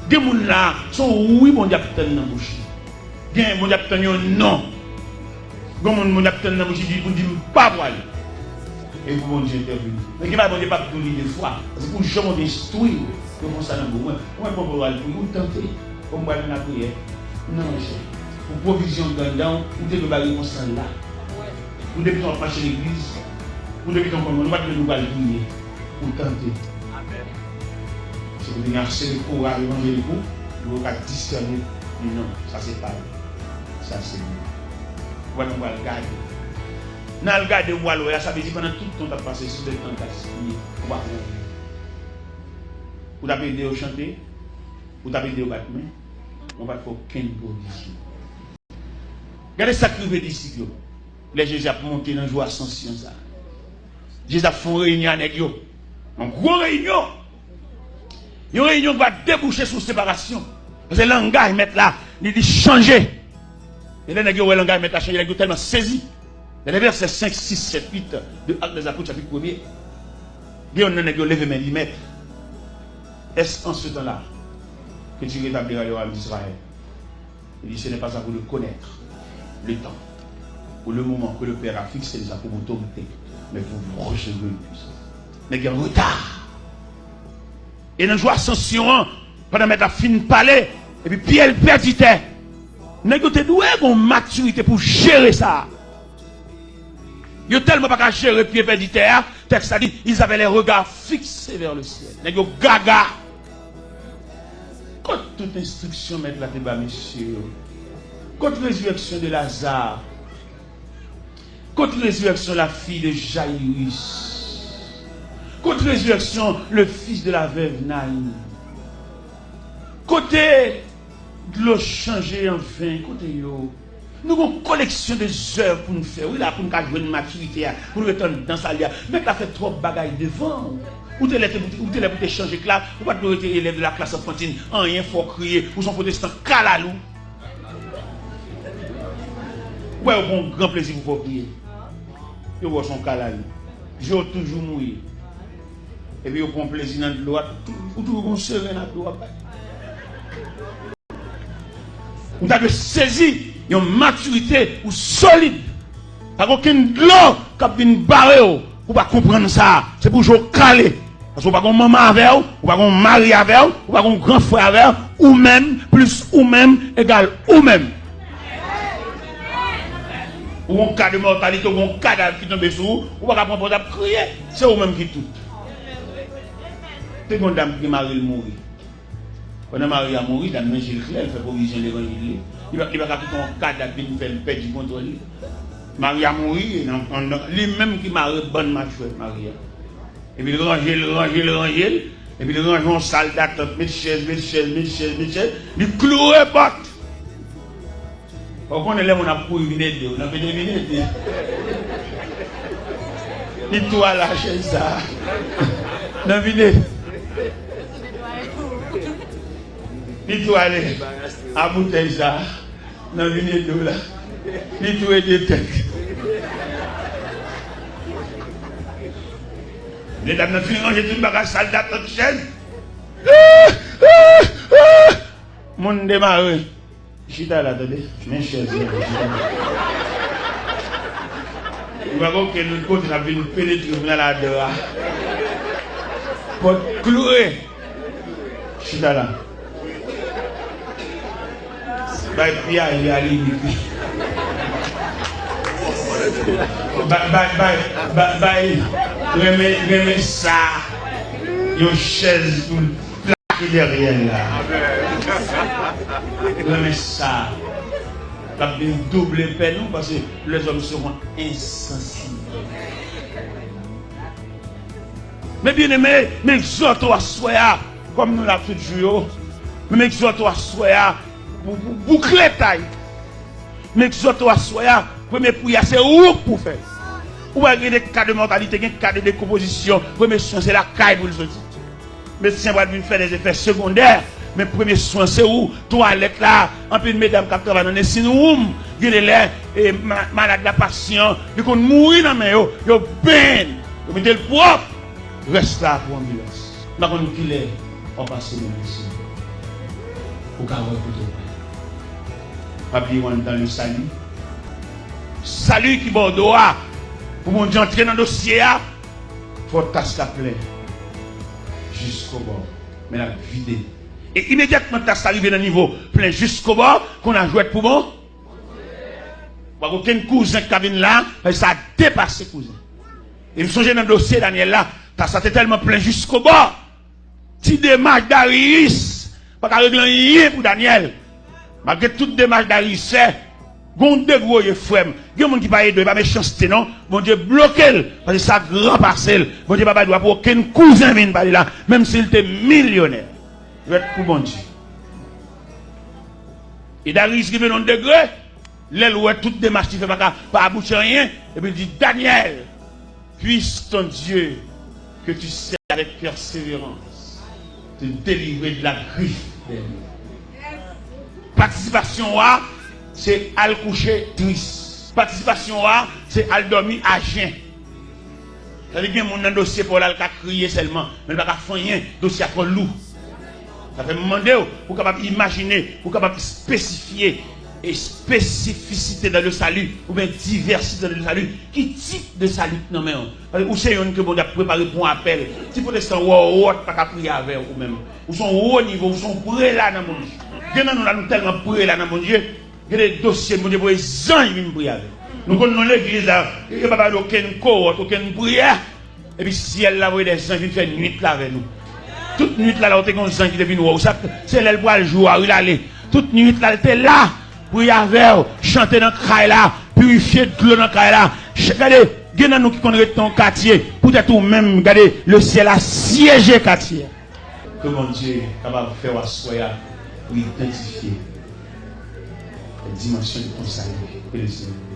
Gen moun la, se yon wi Bondye ap tann nan bouch li. Gen, Bondye ap tann yon non. Gen moun, Bondye ap tann nan bouch li pou di, m pa pwale. E pou Bondye entèvini. Men gen bagay Bondye p ap di w li de fwa. Paske pou jan Bondye enstwi w, yo fè sa nan bouch ou. Mwen, mwen pran pawòl pou ou tante. Bon, m pral nan lapriyè. Non, monchè. Pou pwovizyon grandan w, ou te dwe ba repons lan la. Ou depi tan w ap mache legliz, ou depi tan w konn, ou pa t dwe di w pral priye. Ou tante. Se pou vin ase de kouraj evanjelik ou, pou yo ka disène, di non, sa se pa l. Sa se li. Ou pa t konn pral gade. Nan al gade ou al wè a, sa vle di pandan tout tan w t ap pase sou de tan gaspiye, ou pa t wè. Ou t ap ede yo chante, ou t ap ede yo bat men, men w pa t fè okenn pwovizyon. Gade sa k rive disip yo. Lè Jezi ap monte nan jou Asansyon sa a. Jezi ap fè yon reyinyon a nèg yo. Yon gwo reyinyon. Yon reyinyon ki va debouche sou separasyon. Paske langaj Mèt la, Li, li chanje. E lè nèg yo wè langaj mèt la chanje, nèg yo tèlman sezi. Nan vèsè senk, sis, sèt, uit de Actes des Apôtres, chapit premye, gen yonn nan nèg yo leve men li, Maître, est-ce en ce temps-là que tu rétabliras le royaume d'Israël? Il dit, ce n'est pas à vous de connaître le temps ou le moment que le Père a fixé de sa propre autorité, mais vous, vous recevrez une puissance. Nèg yo an reta. E nan jou Asansyon an, pandan mèt la fin pale, epi Pyè pèdi tè. Nèg yo te dwe gen yon matirite pou jere sa. Yo tèlman pa ka jere pye pèdi tè a, tèks la di, ils avaient les regards fixés vers le ciel. Nèg yo gaga. Kot tout enstriksyon mèt la te ba mesye yo? Kot rezirèksyon de Lazare? Kot rezirèksyon la fille de Jairus? Kot rezirèksyon le fils de la veuve Naïn? Kote dlo chanje an ven? Kote yo? Nou gon koleksyon de zèv pou n fè, wi, la, pou n ka jwenn matirite a, pou n ret anndan sa li a. Mèt la fè twòp bagay devan w. Ou te lè, te, ou te lè pou te chanje klas, ou pa t dwe rete elèv de la classe enfantine, anyen fè w kriye, ou se yon pwotestan kalalou. Ou wè, yo pran yon gran plezi pou fè w kriye. Yo wè w se yon kalalou. Je w toujou mouye. Epi yo pran plezi nan dlo a, ou toujou gon seren nan dlo a bay. Ou ta dwe sezi yon matirite ou solid. Pa gen okenn dlo k ap vin bare w pou w pa konprann sa. Se pou je w kale. Paske w pa gen manman avè w, ou pa gen mari avè w, ou pa gen gran frè avè w, ou menm plis ou menm egal ou menm. Ou gen ka de mòtalite, ou gen kadav ki tonbe sou ou, ou pa ka pran pòz ap kriye. Se ou menm ki tout. Te gen yon dam ki gen mari l mouri. Pandan mari a mouri, dam nan je l klè, l fè pwovizyon levanjil li. Li pa, li pa ka kite yon kadav vin fè l pèdi kontwòl li. Mari a mouri, e nan, nan, nan, li menm ki mare bann machwè mari a. Epi l ranje l, ranje l, ranje l. Epi l ranje yon sal datant, met chèz, met chèz, met chèz, met chèz. Li kloure pòt. Ou konnen lè moun ap kouri vin ede w, nan vin ede. Li tou ale a chèz sa. Nan vin ede. Li tou ale a boutèy sa. Nan vin ede w la. Li tou ede tèt. Medam nan fin ranje tout bagay, sal datant, chèz. Moun demare. Chita la, tande. Men chèz la, chita la. Ou pa gen okenn lòt kote n ap vin penetre, vin al adan a. Pòt kloure. Chita la. Bay pye a, li a limit li. Bay, bay, bay, bay, bay. Renmen, renmen sa. Yon chèz pou l plake dèyè l la. Renmen sa. L ap vin double pèn nou, paske lèzòm seront ensansibles. Men byeneme, m egzòte w aswè a, kòm nou la tout jou yo, men m egzòte w aswè a, pou, pou boukle tay. M egzòte w aswè a, premye priyè a se ou k pou fè. Ou wè gen de ka de mòtalite, gen ka de dekonpozisyon, premye swen se lakay pou l soti. Medsen pral vin fè de zefè segondè, men premye swen se ou, twalèt la, anpil medam k ap travay nan nursing room, gen de lè, e, ma-, malad la, pasyan, li konn mouri nan men yo, yo benyen l, yo mete l pwòp. Rès la pou anbilans. M pa konn kilè w ap pase menm isi. Ou ka wè kote w prale. Pa bliye w anndan le sali. Sali ki bò w do a. Pou Bondye antre nan dosye a, fò tas la plen jiskobò. Men l ap vide. E imedyatman tas la rive nan nivo plen jiskobò, kounye a jwèt pou bon. Pa gen okenn kouzen k ka vin la, paske sa depase kouzen. E m sonje nan dosye Danyèl la, tas la te tèlman plen jiskobò. Ti demach Dariyis pa ka regle anyen pou Danyèl. Malgre tout demach Dariyis fè, gen yon degre w ye, frè m. Gen moun ki pa ede w, e pa mechanste non. Bondye bloke l, paske sa gran pase l. Bondye pa bay dwa pou okenn kouzen vin pale la, menm si l te milyonè. Jwèt pou Bondye. E Dariyis rive nan yon degre, lè l wè tout demach li fè pa ka, pa abouti anyen, epi l di, Danyèl, puisse ton Dieu que tu sers avec persévérance te délivrer de la griffe des lions. Patisipasyon w a, se al kouche tris. Patisipasyon w a, se al dòmi ajen. Sa vle di gen moun nan dosye pa w la, l ka kriye sèlman, men l pa ka fè anyen, dosye a twò lou. Sa fè m mande w, pou w kapab imajine, pou w kapab espesifye, espesifisite dans le salut, oubyen divèsite dans le salut, ki tip de sali k nan men w? Paske ou se youn ke Bondye ap prepare pou yon apèl. Ti pwotestan wòwòt pa ka priye avè w ou menm. Ou se yon wo nivo, ou se yon prela nan Bondye. Gen nan nou la, nou tèlman prela nan Bondye, gen de dosye Bondye voye zanj vin priye avè nou. Nou konn nan legliz la, yo pa ba nou okenn kowòt, okenn priyè. Epi syèl la voye de zanj vin fè nwit la avè nou. Tout nwit la, la ou te gen yon zanj ki te vin wè w. Sa, se lè l pral jou a, wi, l ale. Tout nwit la, l te la. Priye avè w, chante nan kay la, pirifye dlo nan kay la. Ch-, gade, gen nan nou ki konn ret nan yon katye, poutèt ou menm, gade, le syèl a syeje katye a. Ke Bondye kapab fè w aswè a pou idantifye dimansyon de ton sali. Ke le Seigneur.